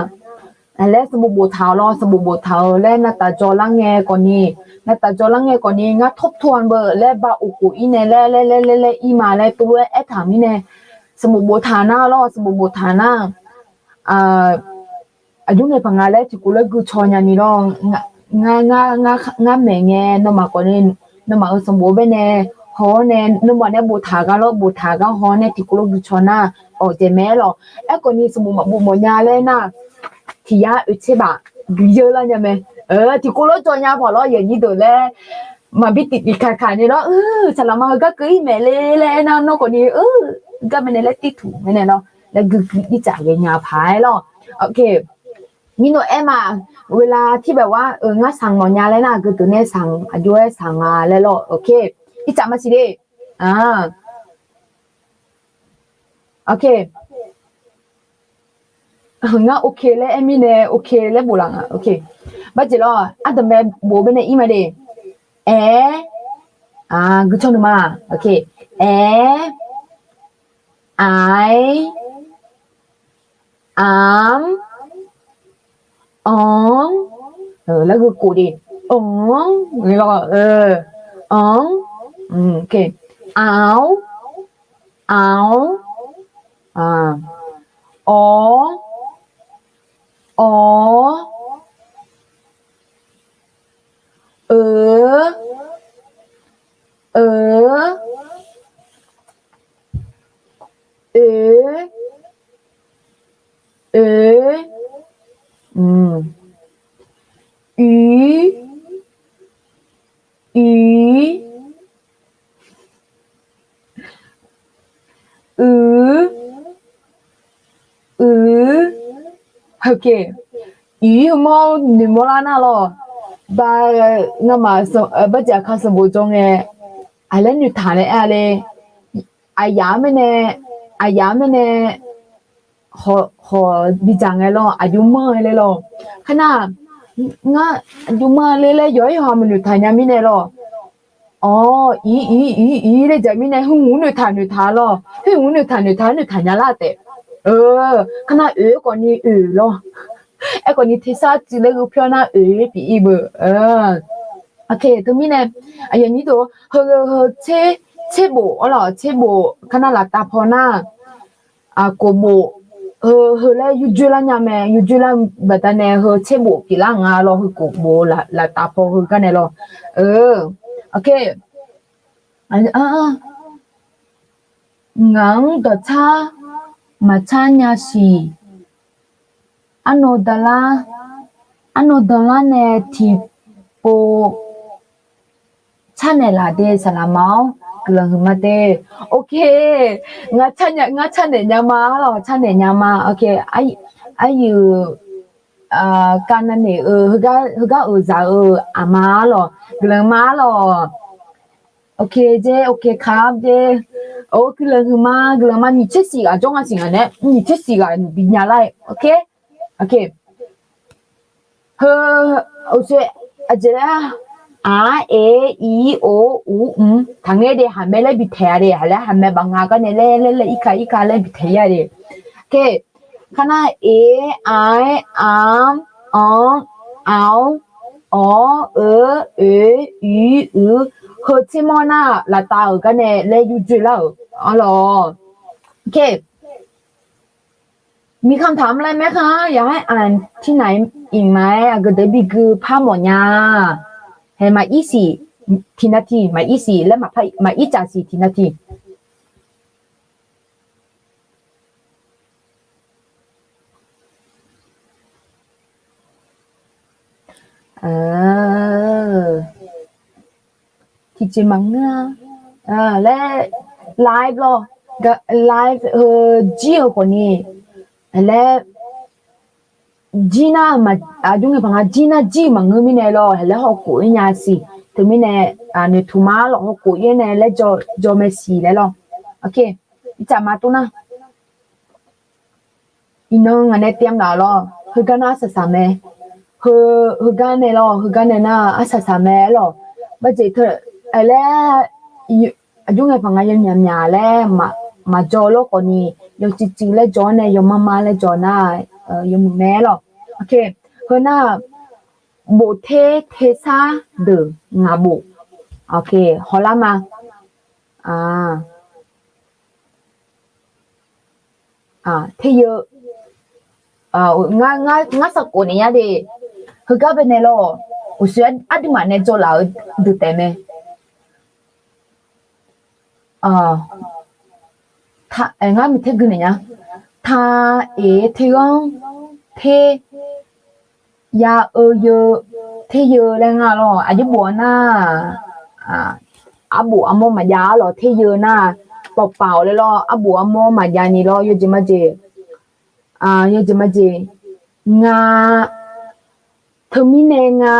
laer sanqbof boftaq-awq lawr, sanqbof boftaq-euq laer navtaf jawrlar ngae khawfni, navtaf jawrlar ngae khawfni ngar ทบทวน beu laer ba of khof ir nae laer laer laer laer laer ir ma laer tov lof-aer aertaq mirnae, sanqbof boftaq nar lawr, sanqbof boftaq nar, aqjox ngaeqpaq nga laer tiqkov lof-aer guicaw nyani lawr. Ngar maeq ngae nawmaf khawfni, nawmaf-euq sanqbof baenae haw-awr nae nawmaf nae boftaq gar lawr, boftaq gar haw-awr nae tiqkov lof guicaw nar, awq jaeq mae-aer lawq. Aerkhawfni sanqbof maqbof mawfnya laer nar, tiq yar oeq tserbaf guiqyeur lar nya mae. Tiqkov lof cawv nya paq lawr, aqyuif aqnyir deuq laer maqbi tiqtiq kaqkaq ni lawr, saqlaqma-eu gar keuv-ir maeq le laer aernar, nawr khawfni gar mae nae laer tirtuq mae nae lawr, laer guiqguiq ircaf ghaenya paq-aer lawr. Nyir nae aer ma, เวลาที่แบบว่า ngar sanq mawfnya laer nar, aqgeu deuq nae sanq, aqjox-aer sanq nga laer lawr. Ok. Ircaf maqsiq de. Ok. Ngar ok laer aer mirnae ok laer bof laf nga. Ok. Barjeq lawr, ardanqbae bof baenae ir ma de. Aer, guiqcanr nuima. Ok. Aer, aer, amq, anr, laer gheu kof de, anr, anr, ok, aqr, aqr, awr, awr, eu, eu, oe, oe, uir, uir, uir, uir, ok, uir heumawr noeqmawr lar nar lawr, ba, ngamaf, barjeq aqkar sanqbof jawr ngae, aqlaer noeqtaq nae aer-a le, aqyaf-anr mirnae, aqyaf-anr mirnae, khawf bidzaq ngae lawr, aqjox manr-a le lawr. Kar nar, ngar aqjox manr-a le laer yawqhar yawqha maqnoeqtaq nya mirnae lawr. Awr, ir, ir, ir, ir laer dzaq mirnae, heu hmq noeqtaq noeqtaq lawr, heu hmq noeqtaq noeqtaq noeqtaq nya lar taef. Kar nar oe-aer khawfni oeq lawr. Aerkhawfni tersar tsuif laer gheu pyawr nar oeq pyeuf ir beu. Ok, teumirnae, aqyuif aqnyir deuq, heu, heu, tser, tserbof-awr lawr, tserbof kar nar laftav paw nar, kof bof, heu, heu laer yurdzoer lar nya mae, yurdzoer lar baqdanae heu tserbof pyeuflar nga lawr, heu kof bof laftav paw heugar nae lawr. Ok. Ngaq-anr dawqtsar maqtsar nya siq. Arnav danlar, arnav danlar nae tiqpov tsarnaeq laf de saqlaqma-awr guiqlanq huiqma de. Ok, ngar tsarnaeq nya ma lawr, tsarnaeq nya ma. Ok, aqyuif, kavnav naeq-eu heugar, heugar-euq zaq-eu aqma-a lawr, guiqlanq ma-a lawr. Ok jer, ok kar jer. Or, guiqlanq huiqma, guiqlanq ma. Nyiq tser siq ghaq jawr nga siq ngaq nae, nyiq tser siq ghaq nyiq bi nya lar-aer. Ok, ok. Heu, uqshoe, aqjeq laer, a, e, i, o, u, m, taqngaer de, haqmae laer bi taeq-a de, haq laer haqmae baf nga gar nae laer laer laer irka irka laer bi taeq ir-a de. Ok, kar nar e, a, a, anr, anr, awr, eu, oe, uir, uir, heu tser mawr nar laftav-euq gar nae laer yurdzoer lar-euq arlawq. Ok. มีคำถามอะไรไหมคะ อยากให้อ่านที่ไหนอีกไหม aqgeu deuq bi gui par mawf nya. Hae maqir siq tiqnav tiq, maqir siq laer maqir tsaf siq tiqnav tiq. Tiqjeq maqngeur-a laer, live lawr, live heu jir-eu khawfni, laer jir nar, aqjox ngae paq nga jir nar jir-eu maqngeur mirnae lawr, hae laer hawkhof ir nya siq. Teumirnae noeqtmq ma lawr, hawkhof ir nae laer jawr mae siq laer lawr. Ok, irtsaq ma tov nar. Iqnan ngaq nae tiam laf lawr, heugar nar arsaq saq mae. Heu, heugar nae lawr, heugar nae nar arsaq saq mae aer lawq. Barjeq teu, aer laer, aqjox ngae paq nga yawmyaq myaq laer maqjawr lawr khawfni, yawcuiv cuiv laer jawr-awr nae yawmar mar laer jawr nar, yawmuiq mae aer lawq. Ok, heu nar, bofter tersar deuq ngaq bof. Ok, hawlar ma. Teryeu, ngar sarkhof naeq nya de. Heugar baenae lawr, uqshoe aqduimaf nae jawrlaf-eu deuq taef mae. Ngar miqter gui naeq nya. Ta, eq, terghanr, ter, ya, eu, yeu, teryeu laer nga lawr. Aqjox bof-a nar, arbof armawr maqjav-a lawr, teryeu nar, pawqpaf-awq laer lawr, arbof armawr maqjav ni lawr, yawjeq majeq, yawjeq majeq. Nga, teumirnae nga,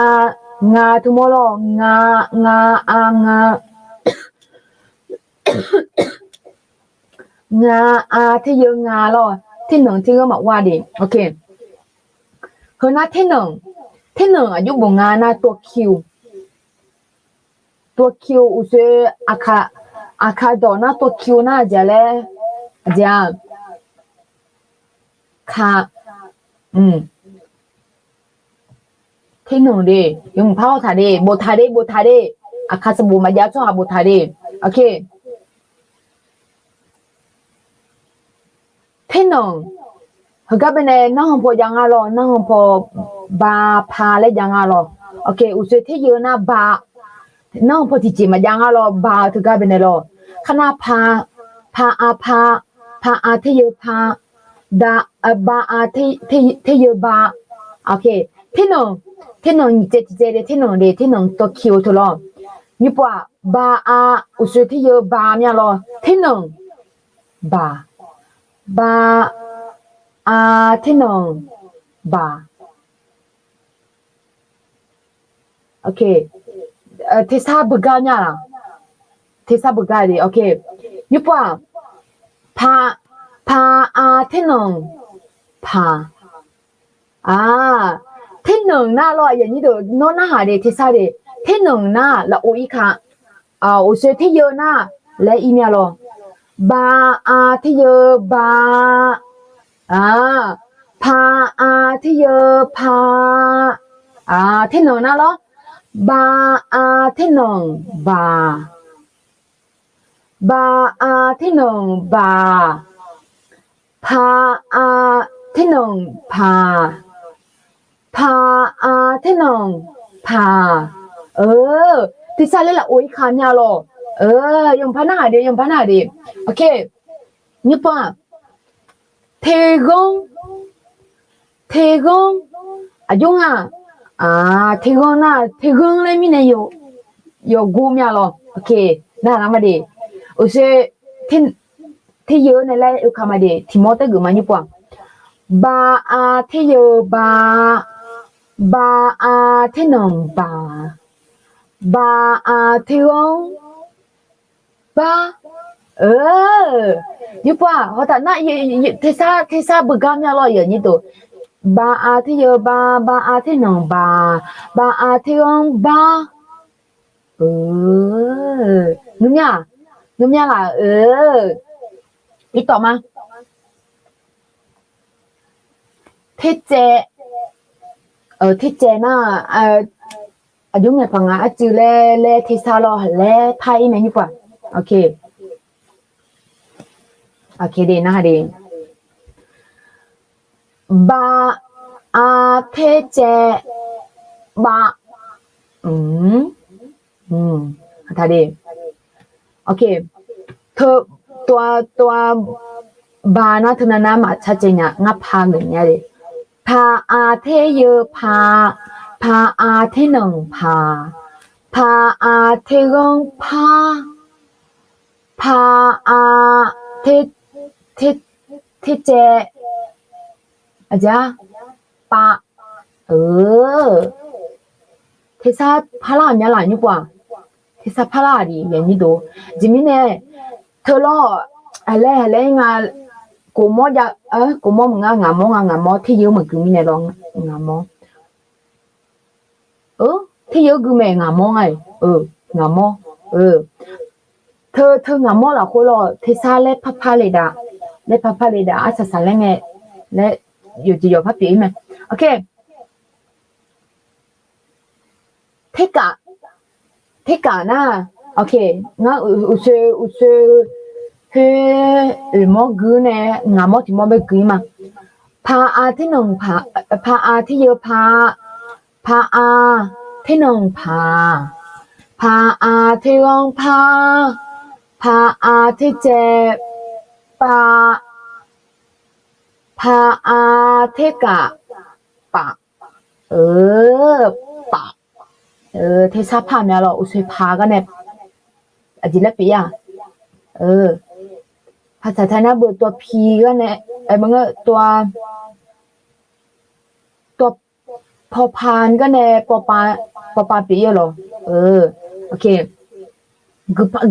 nga teumawr lawr, nga, nga, a, nga. Nga, a, teryeu nga lawr, ternanq terghanr maqwav de. Heu nar ternanq, ternanq aqjox bof nga nar tawkiu. Tawkiu uqshoe, aqkaq dawq nar tawkiu nar aqjeq laer, aqjeq-a, ka, ternanq de, yawmuiq par hawtaq de, boftaq de, boftaq de, aqkaq sanqbof maqjav tsawrhaq boftaq de. Ternanq, heugar baenae narhan paw jav nga lawr, narhan paw ba, pa laer jav nga lawr. Uqshoe teryeu nar ba, narhan paw tiqjeq maqjav nga lawr, ba-eu teugar baenae lawr. Kharnar pa, pa a pa, pa a teryeu pa, da, ba a teryeu ba. Ternanq, ternanq nyiq tsaev tiqtsaev de, ternanq de, ternanq tawkiu teu lawr. Nyiq pov-aq, ba a, uqshoe teryeu ba mya lawr, ternanq, baq, ba, a, ternanq, baq. Tersar beugar mya laq? Tersar beugar de. Nymr pov-aq, pa, pa, a, ternanq, paq. Ternanq nar lawr, aqyuif aqnyir deuq, nawr narhaq de tersar de. Ternanq nar lafov ir ka, uqshoe teryeu nar laer ir mya lawr. Ba, a, teryeu ba. Pa, a, teryeu pa. Ternanq nar lawr. Ba, a, ternanq baq. Ba, a, ternanq baq. Pa, a, ternanq paq. Pa, a, ternanq paq. Tersar laer lafov ir ka mya lawr. Yawmuiq par narhaq de, yawmuiq par narhaq de. Nymr pov-aq, terghanr, terghanr, aqjox nga, terghanr nar terghanr laer mirnae yawgor mya lawr. Narhaq lar ma de. Uqshoe teryeu nae laer oeka ma de, tiq mawr taergeuf ma nymr pov-aq. Ba, a, teryeu ba. Ba, a, ternanq baq. Ba, a, terghanr bar. Nymr pov-aq, hawtaf nar tersar, tersar beugar mya lawr, aqyuif aqnyir deuq. Ba, a, teryeu ba, ba, a, ternanq baq, ba, a, terghanr bar. Ngeur mya, ngeur mya laf-eu. Irtawf ma. Tercaev, tercaev nar, aqjox ngaeqpaq nga arcuiv laer laer tersar lawr laer par ir mae nymr pov-aq. Nar de. Ba, a, tercaev, bav. Teu, tov-a, tov-a, ba nar teunav nar maqtsar caev nya, ngar pa geuf nya de. Pa, a, teryeu pa. Pa, a, ternanq paq. Pa, a, terghanr par. Pa, a, ter, ter, tercaev, aqjeq-a, pav. Tersar parlar-euq mya laf nymr pov-aq. Tersar parlar-aq de, aqyuif aqnyir deuq. Aqjeq mirnae, teu lawr, aqlaer aqlaer nga, kof mawr jav, kof mawr maqnga, ngaq mawr nga, ngaq mawr teryeu maqgui mirnae lawr, ngaq mawr. Teryeu gui mae, ngaq mawr nga-iq, ngaq mawr. Teu, teu ngaq mawr lafkhoer lawr, tersar laer parpar le dav, laer parpar le dav, arsaq saqlaer ngae, laer yawqjeq yawq par pyeuf-ir mae. Terkaf, terkaf nar, ngar uqshoe, uqshoe, khoer, oeq mawr gui nae, ngaq mawr tiq mawr bae gui ma. Pa, a, ternanq paq, pa, a, teryeu pa. Pa, a, ternanq paq. Pa, a, terghanr par. Pa, a, tercaev, pav. Pa, a, terkaf, paf. Paf. Tersar par mya lawr, uqshoe pa gar nae aqjeq laer pyeuf-ir-aq. Paqsaq taq nar beu tov-a pi gar nae, maqngeur tov-a, pawpa garnae pawpa pyeuf-ir-a lawq.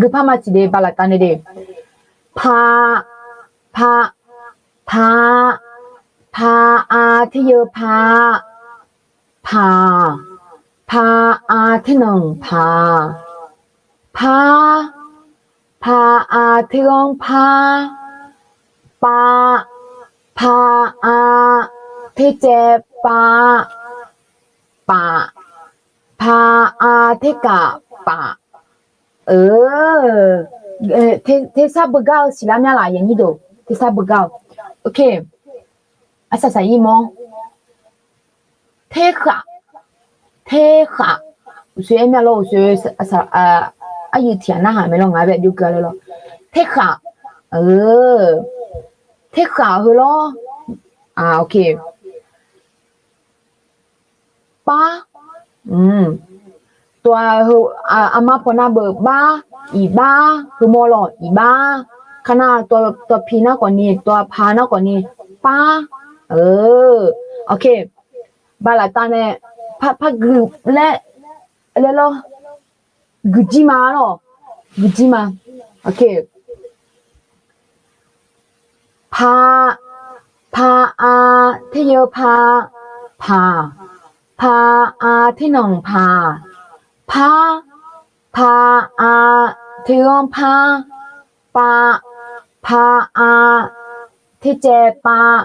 Guiqpar ma tiqde bala tavnae de. Pa, pa, pa, pa, a teryeu pa, paq, pa, a ternanq paq, par, pa, a terghanr par, pav, pa, a tercaev pav, paf, pa, a terkaf paf. Tersar beugar-eu siqlar mya laf, aqyuif aqnyir deuq, tersar beugar-eu. Ok, arsaq saq-ir mawr. Terkhaq, terkhaq. Uqshoe aer mya lawr, uqshoe aryuif tiq ghaq narhaq mae lawr, ngaq-aer bae jov gui-a laer lawr. Terkhaq, terkhaq heu lawr. Ok. Bar, tov-a, aqma pawnav beuq bar, iqbar heumawr lawr, iqbar. Kar nar, tawv pi nar khawfni, tawv pa nar khawfni, par. Ok, bala tavnae, par guiq laer, laer lawr. Guiqjir ma lawr, guiqjir ma. Ok. Pa, pa, a teryeu pa, paq, pa, a ternanq paq, par, pa, a terghanr par, pav, pa, a tercaev pav,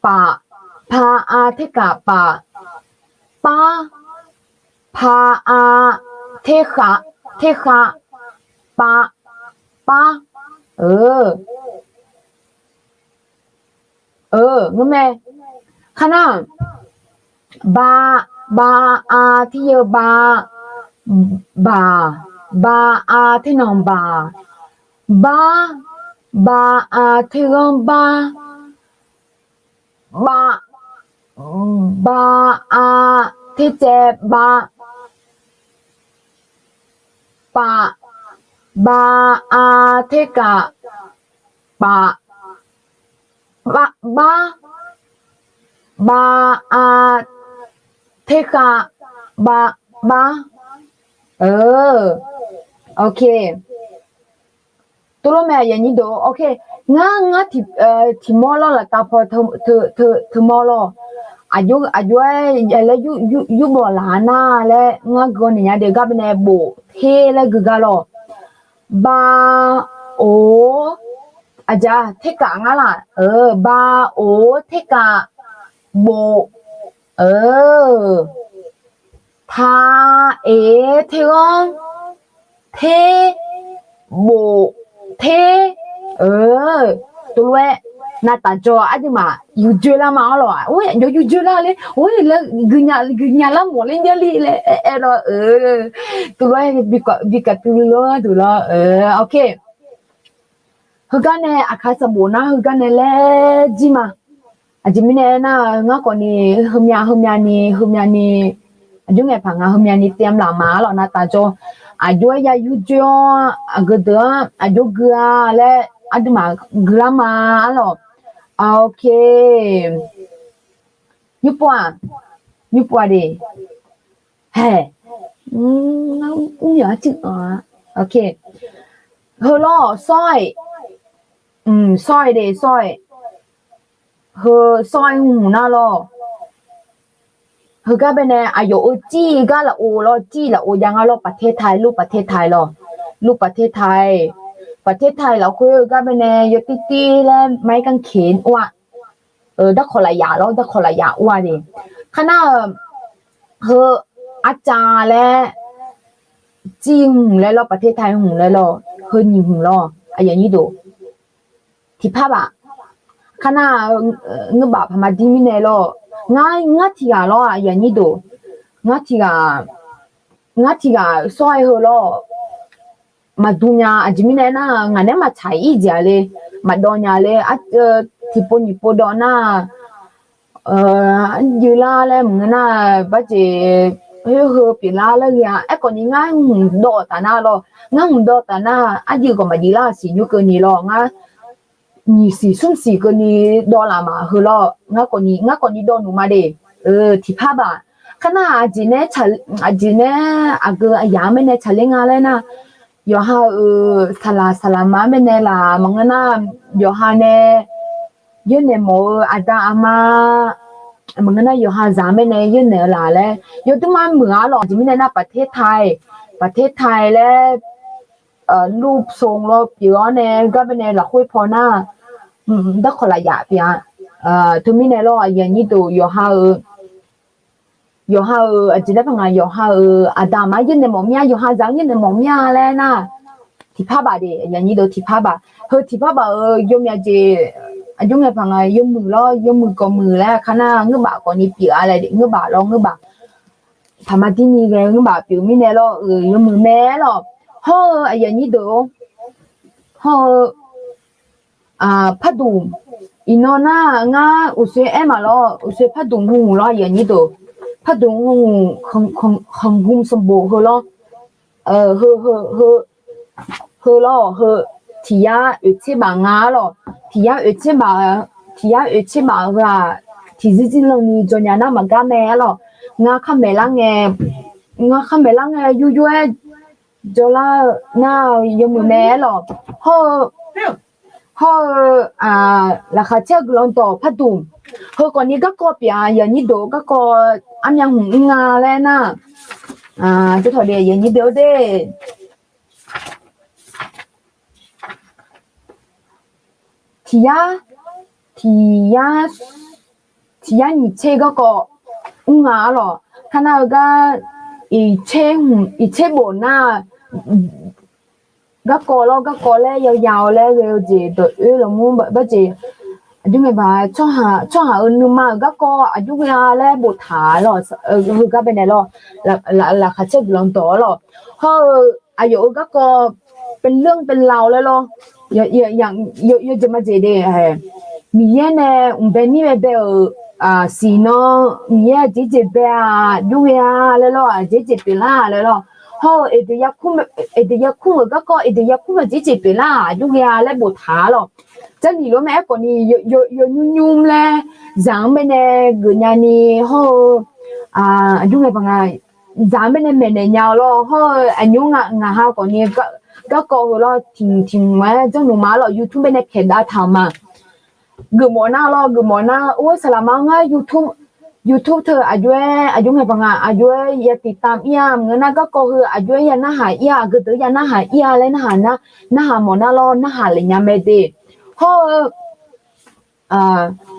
paf, pa, a terkaf paf, par, pa, a terkhav, terkhav, pav, par. Ngeurmae. Kar nar, ba, ba, a teryeu ba, baq, ba, a ternanq baq, bar, ba, a terghanr bar, ba, ba, a tercaev ba, paf, ba, a terkaf paf, bar, ba, a terkhav ba, bar. Ok. Tov lor mae, aqyuif aqnyir deuq. Ok, ngar, ngar tiq, tiq mawr lawr, laftav paw teu mawr lawr. Aqjox, aqjox-aer laer yur bawq laq-a nar laer ngar gui-awr naeq nya de. Gar baenae bof ter laer gui gar lawr. Ba, o, aqja terkaf ngar laq. Ba, o, terkaf, bof. Ta, e, terghanr, ter, bof, ter. Tov lof-aer navtaf jawr aqduimaf yur joerlar ma-anr lawq. Or, aqjox yur joerlar ler, or, guiqnya lar mawf ler njarli laer aer lawr. Tov lof-aer bi kaqtuv lawr gharduq lawr. Ok. Heugar nae aqkaq sanqbof nar heugar nae laer jir ma. Aqjeq mirnae aernar, ngar khawfni heumya heumyani heumyani, aqjox ngaeqpaq nga heumyani taem laf ma-ar lawq navtaf jawr. Aqjox-aer ya yur joer-awr aqgeu deuq-anr aqjox gui-a laer aqduimaf guilar ma-ar lawq. Ok. Nymrpov-aq, nymrpov-a de. Hae. Mr-a, ok. Heu lawr, sawr-aer, sawr-aer de, sawr-aer. Heu sawr-aer hmq nar lawr. Heugar baenae aqyawf-euq jir gar lafov lawr, jir lafov jav ngar lawr, ประเทศไทย, รูปประเทศไทย lawr. รูปประเทศไทย, ประเทศไทย lafkhoer heugar baenae yawtir tir laer ไม้กางเขน or-a. Darkawq lafyaf lawr, darkawq lafyaf or-a de. Kar nar-eu, heu arcav laer, jir hmq laer lawr, ประเทศไทย hmq laer lawr, heu nyiq hmq lawr, aqyuif aqnyir deuq. Tiqpar baf. Kar nar-eu, ngeur baf paq ma dir mirnae lawr. Ngar, ngar tiq ghaq lawr, aqyuif aqnyir deuq. Ngar tiq ghaq, ngar tiq ghaq sawr-aer heu lawr. Maqdur nya, aqjeq mirnae aernar, ngaq naeq-aer maqtsaq-ir jeq-a le. Maqdawv nya le. Tiqpov nyiq pov dawv nar, arjuiv lar laer maqngeur nar, barjeq khoer heu pyeuflar laer ghae-a. Aerkhawfni ngar hmq dawv taf nar lawr. Ngar hmq dawv taf nar, arjuiv khawf maqjeq lar siq nymr keuvni lawr. Ngar nyiq siq smr siq keuvni dawv laf ma heu lawr. Ngar khawfni, ngar khawfni dawv nuq ma de. tiqpar baq. Kar nar aqjeq nae, aqjeq nae aqgeu aqyaq-anr mirnae tsaqler nga laer nar, yawqha-euq saqlaq saqlaqma-anr mirnae laq maqngeur nar, yawqha nae yawrnaeq mawf-eu aqda aqma, maqngeur nar yawqha zaq-anr mirnae yawrnaeq-eu laf laer yawdmr-anr muiq-a lawq. Aqjeq mirnae nar ประเทศไทย, ประเทศไทย laer รูปทรง lawr pyeuf-awr nae gar baenae lafkhoer paw nar, darkawq lafyaf pyeuf-a. Teumirnae lawr aqyuif aqnyir deuq yawqha-euq, yawqha-euq aqjeq laer paq nga, yawqha-euq aqda aqma-anr yawrnaeq mawf mir-a, yawqha zaq-anr yawrnaeq mawf mir-a laer nar, tiqpar baq de, aqyuif aqnyir deuq tiqpar baq. Heu tiqpar baq-euq yawmyaq jeq, aqjox ngae paq nga yawmuiq lawr, yawmuiq kawqmuiq laer kar nar ngeur baf kawqni pyeuf-a laer, ngeur baf lawr ngeur baf. Taqma dirni ghae ngeur baf pyeuf mirnae lawr-euq yawmuiq mae-aer lawq. Hawr-eu aqyuif aqnyir deuq-or, hawr-eu parduq, iqnan nar ngar uqshoe aer maqlawr, uqshoe parduq hmq lawr aqyuif aqnyir deuq, parduq hmq, khanqgm sanqbof heu lawr, heu, heu, heu lawr heu, tiq yar oeq tser baf nga-ar lawq. Tiq yar oeq tser baf, tiq yar oeq tser baf heu-aq, tiqzir zir lanni jawnya nar maqgar mae-ar lawq. Ngar kharmaeq lar ngae, ngar kharmaeq lar ngae yuryoer-aer jawrlar-eu nar yawmuiq mae-ar lawq. Hawr-eu, hawr-eu, laqkhaq caer-eu guiqlanq dawq parduq, heu khawfni garkawv pyeuf-a, aqyuif aqnyir deuq garkawv armyav hmq mr nga laer nar, aqyuif aqnyir deuq-or de. Tiq yar, tiq yar, tiq yar nyiq tser garkawv mr nga-ar lawq. Kar nar-eu gar, iq tser hmq, iq tser bof nar, garkawv lawr garkawv laer yawya-awr laer ghae-eu jeq dawq oer lawqmur barjeq, aqjox ngae paq, tsawrhaq-euq nuima-euq garkawv aqjox ghae-a laer boftaq-a lawq. Heugar baenae lawr, laqkhaq caer guiqlanq dawq-ar lawq. Hawr-eu aqyawf-euq garkawv เป็นเรื่องเป็นราว laer lawr, yawjeq majeq de, Miqyaer nae mqbae mir bae bae-euq siqnan, Miqyaer aqjeq jeq bae-aq aqjox ghae-a laer lawr, aqjeq jeq pyeuflar-a laer lawr. Hawr-eu Eqdeq yarkmr-euq garkawv, Eqdeq yarkmr-euq jeq jeq pyeuflar-aq aqjox ghae-a laer boftaq-a lawq. Jarlif lof-aer khawfni yawnymr nymr laer zaq-anr baenae geuf nyani, hawr-eu aqjox ngae paq nga, zaq-anr baenae maeqnaeq nya-eu lawr. Hawr-eu aqnymr ngaq ha khawfni garkawv heu lawr tiq hmq tiq hmq-aer janrnuq ma-ar lawq, YouTube baenae pyaeqdav taq-euq ma. Geufmawf nar lawr, geufmawf nar, or saqlaqma ngar YouTube teu aqjox-aer, aqjox ngae paq nga, aqjox-aer ya tiqtam ir-a maqngeur nar garkawv heu aqjox-aer ya narhaq ir-a, aqgeu deuq ya narhaq ir-a laer narhaq nar, narhaq mawf nar lawr, narhaq lef nya mae de. Hawr-eu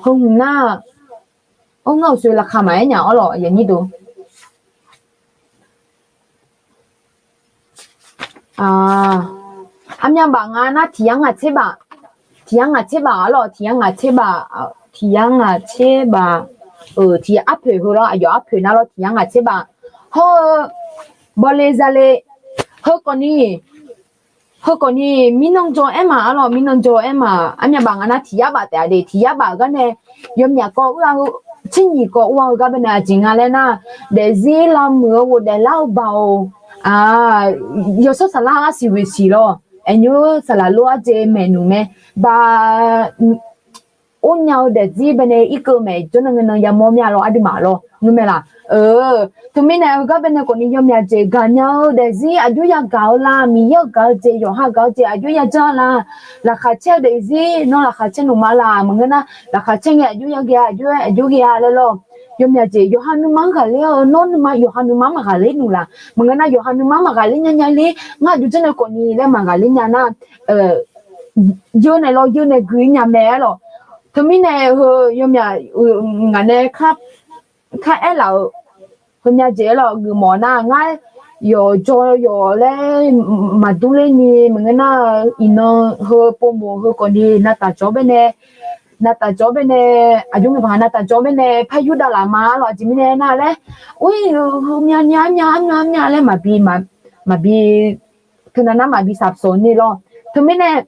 heu hmq nar, or ngar uqshoe laqkhaq maqaer nya-awr lawq, aqyuif aqnyir deuq. Armyav baf nga nar tiq yar ngaq tser baf, tiq yar ngaq tser baf-ar lawq, tiq yar ngaq tser baf, tiq yar ngaq tser baf, tiq yar arpoeq heu lawr, aqyawf arpoeq nar lawr tiq yar ngaq tser baf. Hawr-eu bawle zale, heu khawfni, heu khawfni mirnan jaw-aer ma-ar lawq, mirnan jaw-aer ma. Armyav baf nga nar tiq yar baf taef-a de, tiq yar baf gar nae yawmyaq kawv ur-a heu, tser nyiq kawv ur-a heu gar baenae aqjeq nga laer nar, daefzir lavmuiq-eu ghofdaef lar-eu baoq, yawshawr saflar arsiq ghoeq siq lawr, aqnymr saqlaq lof-aer jeq maeqnmq mae, ba or nya-eu daefzir baenae irkeuv maeq jawrnan ngae nan yamawr mya lawr, aqduimaf lawr nmr mae laq. Teumirnae heugar baenae khawfni yawmyaq jeq gaqnya-eu daefzir aqjox yagaq-eu la, Miqyaer-euq gaq-eu jeq, yawqha gaq-eu jeq aqjox yajanr la, laqkhaq caer-eu daefzir nawr laqkhaq caer nmq ma laq maqngeur nar, laqkhaq caer ngae aqjox yagaq-a, aqjox ghae-a laer lawr. Yawmyaq jeq yawqha nuima-anr ghaqler-eu, nawr nuima yawqha nuima-anr maqghaqler nmq laq maqngeur nar, yawqha nuima-anr maqghaqler nya nya ler, ngar aqjox janrnae khawfni laer maqghaqler nya nar, yeur nae lawr yeur nae gui nya mae-ar lawq. Teumirnae heu yawmyaq ngaq nae kar aerlaf-euq, heumya jeq-aer lawq geufmawf nar ngar yawqjaw yawq laer maqdur ler ni maqngeur nar, iqnan heu povmof heu khawfni navtaf jawr baenae, navtaf jawr baenae, aqjox ngae paq navtaf jawr baenae par yurdav laf ma-ar lawq, aqjeq mirnae nar laer, or-ir-eu heumya nya armya armya armya laer maqbi, maqbi, teunav nar maqbi saqsawq ni lawr. Teumirnae,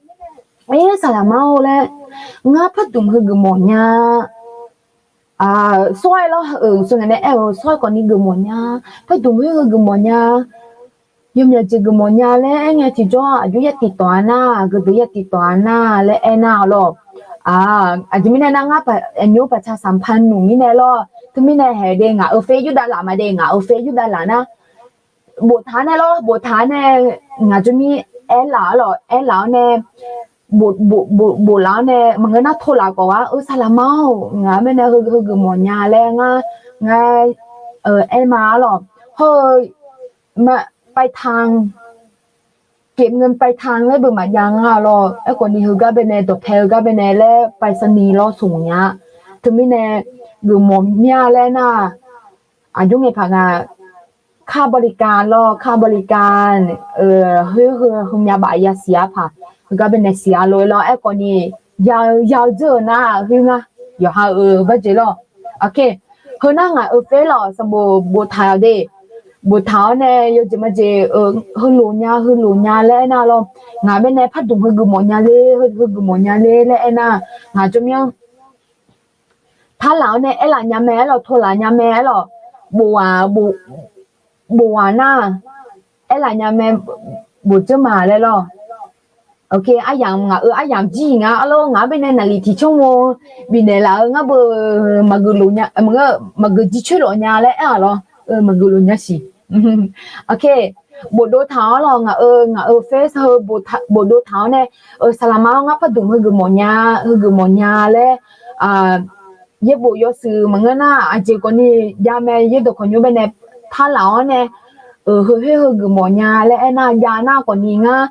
aer saqlaqma-or laer, ngar pardmq heu geufmawf nya, sawr-aer lawr-euq sawr ngae nae aer-eu sawr-aer khawfni geufmawf nya, pardmq heu geufmawf nya, yawmyaq jeq geufmawf nya laer aer ngae tiqjawr aqjox yatiq tawq-a nar, aqgeu deuq yatiq tawq-a nar laer aernar-awq lawr. Aqjeq mirnae nar ngar aqnymr paqca saqpaq nmq mirnae lawr, Teumirnae haeq de, ngaq-euq fe yurdav laf ma de, ngaq-euq fe yurdav laf nar, boftaq-anr nae lawr, boftaq-anr nae, ngaq jawrmir aerlaf-awr lawq, aerlaf-awr nae, bof laf-awr nae maqngeur nar tov laf khawf-ar, eu saqlaqma-or, ngaq-anr baenae heugeuf mawfnya laer ngar, ngar aer ma-ar lawq. Hawr-eu ไปทาง เก็บเงินปลายทาง laer beu maqjav nga lawq. Aerkhawf ni heugar baenae dawqpae heugar baenae laer ไปรษณีย์ lawr smq nya-a. Teumirnae geuf mawf mir-a laer nar, aqjox ngaeq paq nga, ค่าบริการ lawr, ค่าบริการ khoer heu heumya baf yasiq-ar paq, heugar baenae siq-a lof-aer lawr. Aerkhawf ni ya-eu ya-eu dzeur-eu nar khoer ngar yawqha-euq barjeq lawr. Heu nar ngaq-euq fe lawq, sanqbof boftaq-awq de. Boftaq-awr nae yawjeq majeq-eu heulof nya heulof nya laer aernar lawr, ngaq baenae pardmq heugeuf mawfnya ler, heugeuf mawfnya ler laer aernar, ngaq jawrmir-anr ท่าน laf-awr nae aerlaf nya mae-ar lawq, tov laf nya mae-ar lawq, bof-aq, bof-aq nar, aerlaf nya mae, bof dzeur ma laer lawr. Aryamq ngaq-euq aryamq jir nga-ar lawr, ngaq-anr baenae naqliq tiqcawr mo bifnaeq laf-eu ngar beu maqgeuf lof nya, maqgeuf jircoer lof nya laer aer-aq lawr, maqgeuf lof nya siq. Bofdov taq-awr lawq, ngaq-euq, ngaq-euq fe heu bofdov taq-awr nae, saqlaqma-awr ngar pardmq heugeuf mawfnya, heugeuf mawfnya laer, yaerbof yawshuif maqngeur nar aqjeq khawf ni jav mae, yaerdawq khawf nymr baenae ท่าน laf-awr nae, heu khoer heugeuf mawfnya laer aernar jav nar khawf ni ngar,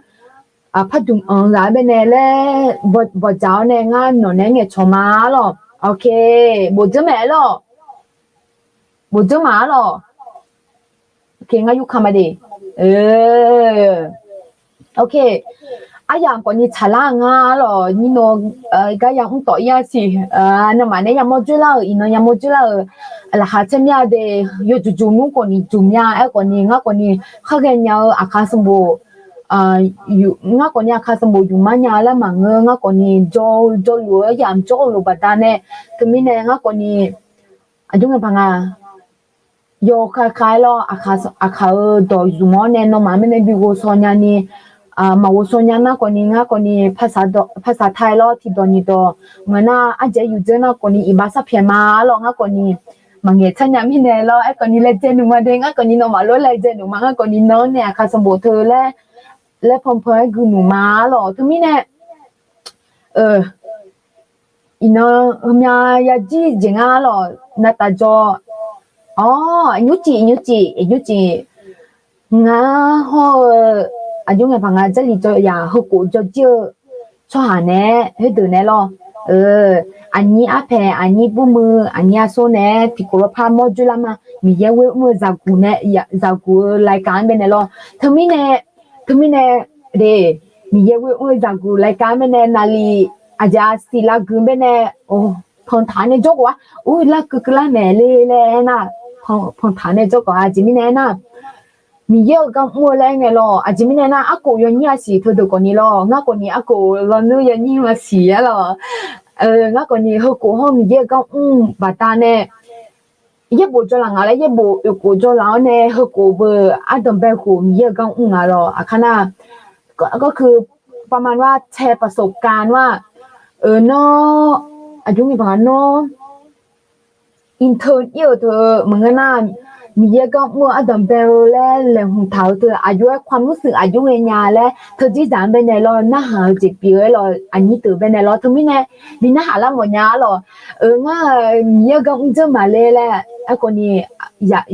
pardmq anq-eu ghaq-anr baenae laer bawqdzaq-awr nae ngar nawq naeq-aer ngaeqcawq ma-ar lawq. Bof dzeur mae-ar lawq. Bof dzeur ma-ar lawq. Ngar yurka ma de. Aryamq khawf ni tsaqlar-eu ngar-ar lawq, nyir naw gar yamr tawf ir-a siq. Nawmaf naeq-aer yamawr dzoerlar-euq, iqnan yamawr dzoerlar-euq, laqkhaq caer mir-a de. Yawjuq juq nmr khawf ni juq mir-a. Aerkhawf ni ngar khawf ni kharghae nya-eu aqkaq sanqbof ngar khawf ni aqkaq sanqbof yufmar nya laer maqngeur, ngar khawf ni jawr-eu jawrluf-eu aryamq jawrluf baqdanae, teumirnae ngar khawf ni aqjox ngae paq nga, yawkaq kaq-aer lawr, aqkaq-euq dawq zmq-awr nae nawmaf mirnae bi ghovshaw nyani, maqghovshaw nya nar khawf ni ngar khawf ni ภาษาไทย lawr tiqdawq nyiqdawq maqnar ardzaeq-aer yufdzeur nar khawf ni iqbax sarpyaeq ma-ar lawq. Ngar khawf ni maqngaeq tsar nya mirnae lawr, aerkhawf ni laejae nmq ma de, ngar khawf ni nawmaf lof-aer laejae nmq ma, ngar khawf ni nan-anr nae aqkaq sanqbof teu laer, laer panpan-aer gui nmq ma-ar lawq. Teumirnae iqnan heumya yajir jeq ngar lawq, navtaf jawr. Awr, nymrcif, nymrcif, nymrcif. Ngar hawr-eu aqjox ngae paq nga, Jarlif jawr yaq heukhof jawr jir-eu tsawrhaq nae, khoerdeuq nae lawr, aqnyir arpaeq, aqnyir bumui, aqnyir arsor nae-aer tiqkawv lawr par mawr dzoerlar ma. Miqyaer ghoe mr-eu zaqguq nae, zaqguq-eu รายการ baenae lawr. Teumirnae, teumirnae de, Miqyaer ghoe mr-eu zaqguq รายการ baenae naqliq aqjeq-a siqlav guiq baenae pantaq nae jawrkhawf-ar, ur, larkeuv keuv lar maeq le laer aernar, pantaq nae jawrkhawf-a. Aqjeq mirnae aernar, Miqyaer-euq gar mr-eu laer aer ngae lawr. Aqjeq mirnae aernar, arkhof yawnyir-a siq teudeuq khawf ni lawr. Ngar khawf ni arkhof lawnmr yawnyir-a siq-ar lawq. Ngar khawf ni heukhof hawr Miqyaer-euq gar mr baqdanae, yaerbof jawrlaf ngaq laer yaerbof oeqkhof jawrlaf-awr nae heukhof beu ardanqbae khof Miqyaer-euq gar mr nga lawr. Aqkar nar, ก็คือ ประมาณว่า แชร์ประสบการณ์ ว่า nawr, aqjox ngae paq nga nawr, อินเทอร์เน็ต ir-euq teu maqngeur nar, Miqyaer gar mr-eu ardanqbae-eu laer laeqhmq taq-eu teu aqjox-aer ความรู้สึก aqjox ngae nya laer teudzerdzaq-anr baenae lawr narhaq-eu jeq pyeuf-aer lawr, aqnyir deuq baenae lawr. Teumirnae bi narhaq lar mawfnya-ar lawq. Ngar Miqyaer-euq gar mr dzeur maqle laer, aerkhawf ni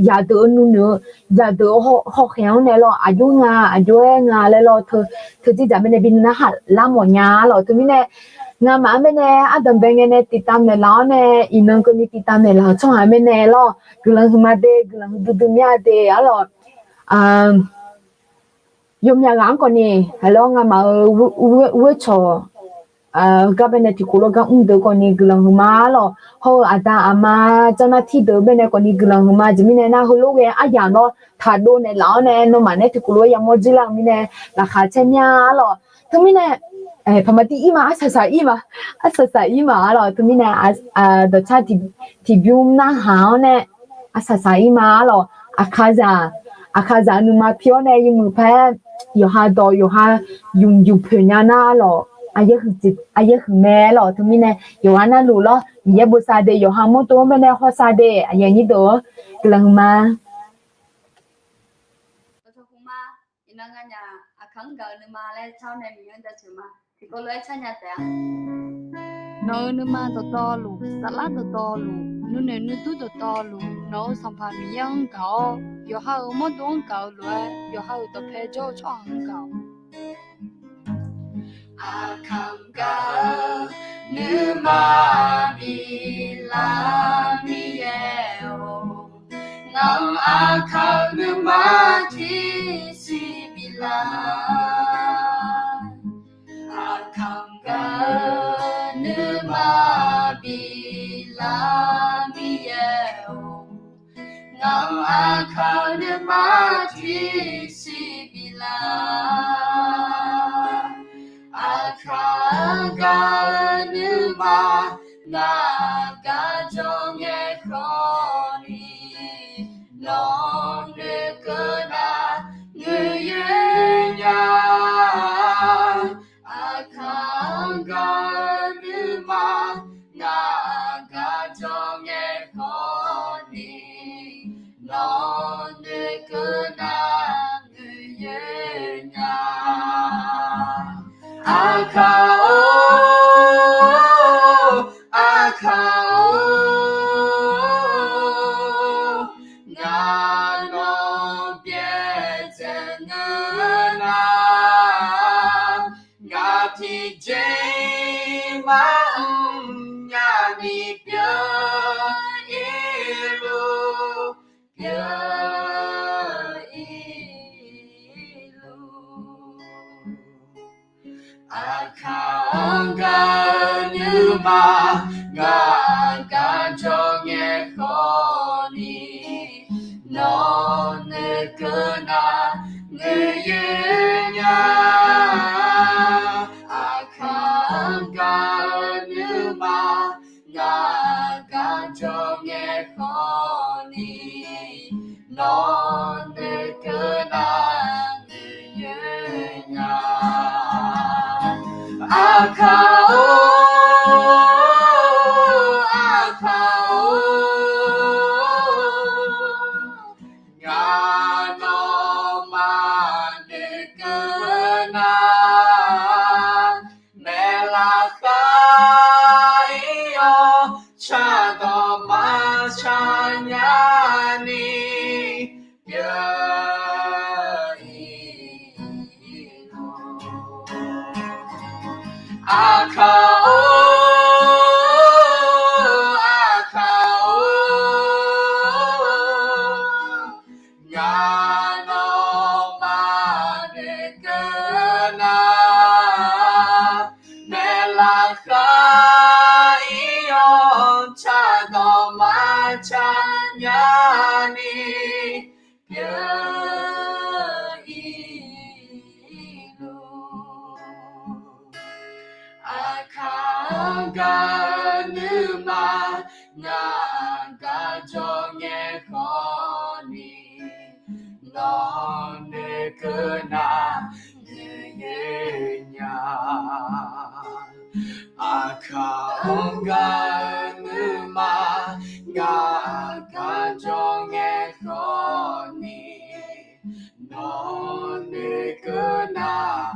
yaqdeuq-eu nuinoeq-eu, yaqdeuq-eu hawkhaeq-anr nae lawr, aqjox nga, aqjox-aer nga laer lawr, teudzerdzaq baenae bi narhaq lar mawfnya-ar lawq. Teumirnae ngamaf-anr baenae ardanqbae ngae nae tiqtav maeqlaf-awr nae, iqnan keuvni tiqtav maeqlaf-euq tsawrhaq-anr baenae lawr, guiqlanq huiqma de, guiqlanq huiqdui dui mir-a de-ar lawq. Yawmyaq ghaq-anr khawf ni, haeqlawr ngamaf-euq ghoercawq gar baenae tiqkhof lawr gar mr deuq khawf ni guiqlanq huiqma-ar lawq. Hawr-eu aqda aqma janrnar tir deuq baenae khawf ni guiqlanq huiqma. Aqjeq mirnae nar, heulof ghae aryamq lawr taqdov naeqlaf-awr nae nawmaf nae tiqkhof lawr yamawr dzoerlar-eu mirnae laqkhaq caer mir-ar lawq. Teumirnae, paqmaqtiv ir ma, arsaq saq ir ma, arsaq saq ir ma-ar lawq. Teumirnae, dawqcar tiqbymr narhaq-awr nae arsaq saq ir ma-ar lawq. Aqkaqzaq, aqkaqzaq nuima pi-awr nae yawmuiq paq-aer yawqha dawq yawqha yumq yumq poeq nya nar lawq, aqyaer huiq mae lawq. Teumirnae yawqghaq navluf lawr Miqyaer bosav de, yawqha mawrdo-anr baenae hawsav de, aqyuif aqnyir deuq-anr guiqlanq huiqma. Iqnan nganyaf Aqkaq-anr gaq-eu nuima laer car nae Miqyaer-anr jaceuq ma. Tiqkawv lof-aer car nya taef-a. Nawq-euq nuima dawqtawvluf, saflar dawqtawvluf, nuinoeq nuidur dawqtawvluf, nawq-euq Sanqpaq Miqyaer-anr gaq-awr, yawqha-euq mawrdo-anr gaq-eu lof-aer, yawqha-euq dawqpae jawr-eu tsawrhaq-anr gaq-awq. Aqkaq-anr gaq-eu nuima biflaf Miqyaer-or, ngaq-anr aqkaq-eu nuima tiqsiq biflaf. Aqkaq-anr gaq-eu nuima biflaf Miqyaer-or, ngaq-anr aqkaq-eu nuima tiqsiq biflaf. Aqkaq-anr gaq-eu nuima ngaq gaq jawr ngae khawfni, nawq noeqkeuv nar noeq yoer nya. Aqkaq-anr gaq-eu nuima ngaq gaq jawr ngae khawfni, nawq noeqkeuv nar noeq yoer nya. Aqkaq-or, Aqkaq-or, ngaq nawq byaerdzae ngeur nar, ngaq tiqjeq-iq maqmr nyani pyeuf-ir luf, pyeuf-ir luf. Aqkaq-anr gaq-eu nuima ngaq gaq jawr ngae khawfni, nawq noeqkeuv nar noeq yoer nya. Aqkaq-anr gaq-eu nuima ngaq gaq jawr ngae khawfni, nawq noeqkeuv nar noeq yoer nya. Aqkaq-or, Aqkaq-or, ngaq nawmaf noeqkeuv nar, maeqlaf khar-ir-awr cardawq maqcar nyani pyeuf-ir luf. Aqkaq-or, Aqkaq-or, ngaq nawmaf noeqkeuv nar, maeqlaf khar-ir-awr cardawq maqcar nyani pyeuf-ir luf. Aqkaq-anr gaq-eu nuima ngaq gaq jawr ngae khawfni, nawq noeqkeuv nar noeq yoer nya. Aqkaq-anr gaq-eu nuima ngaq gaq jawr ngae khawfni, nawq noeqkeuv nar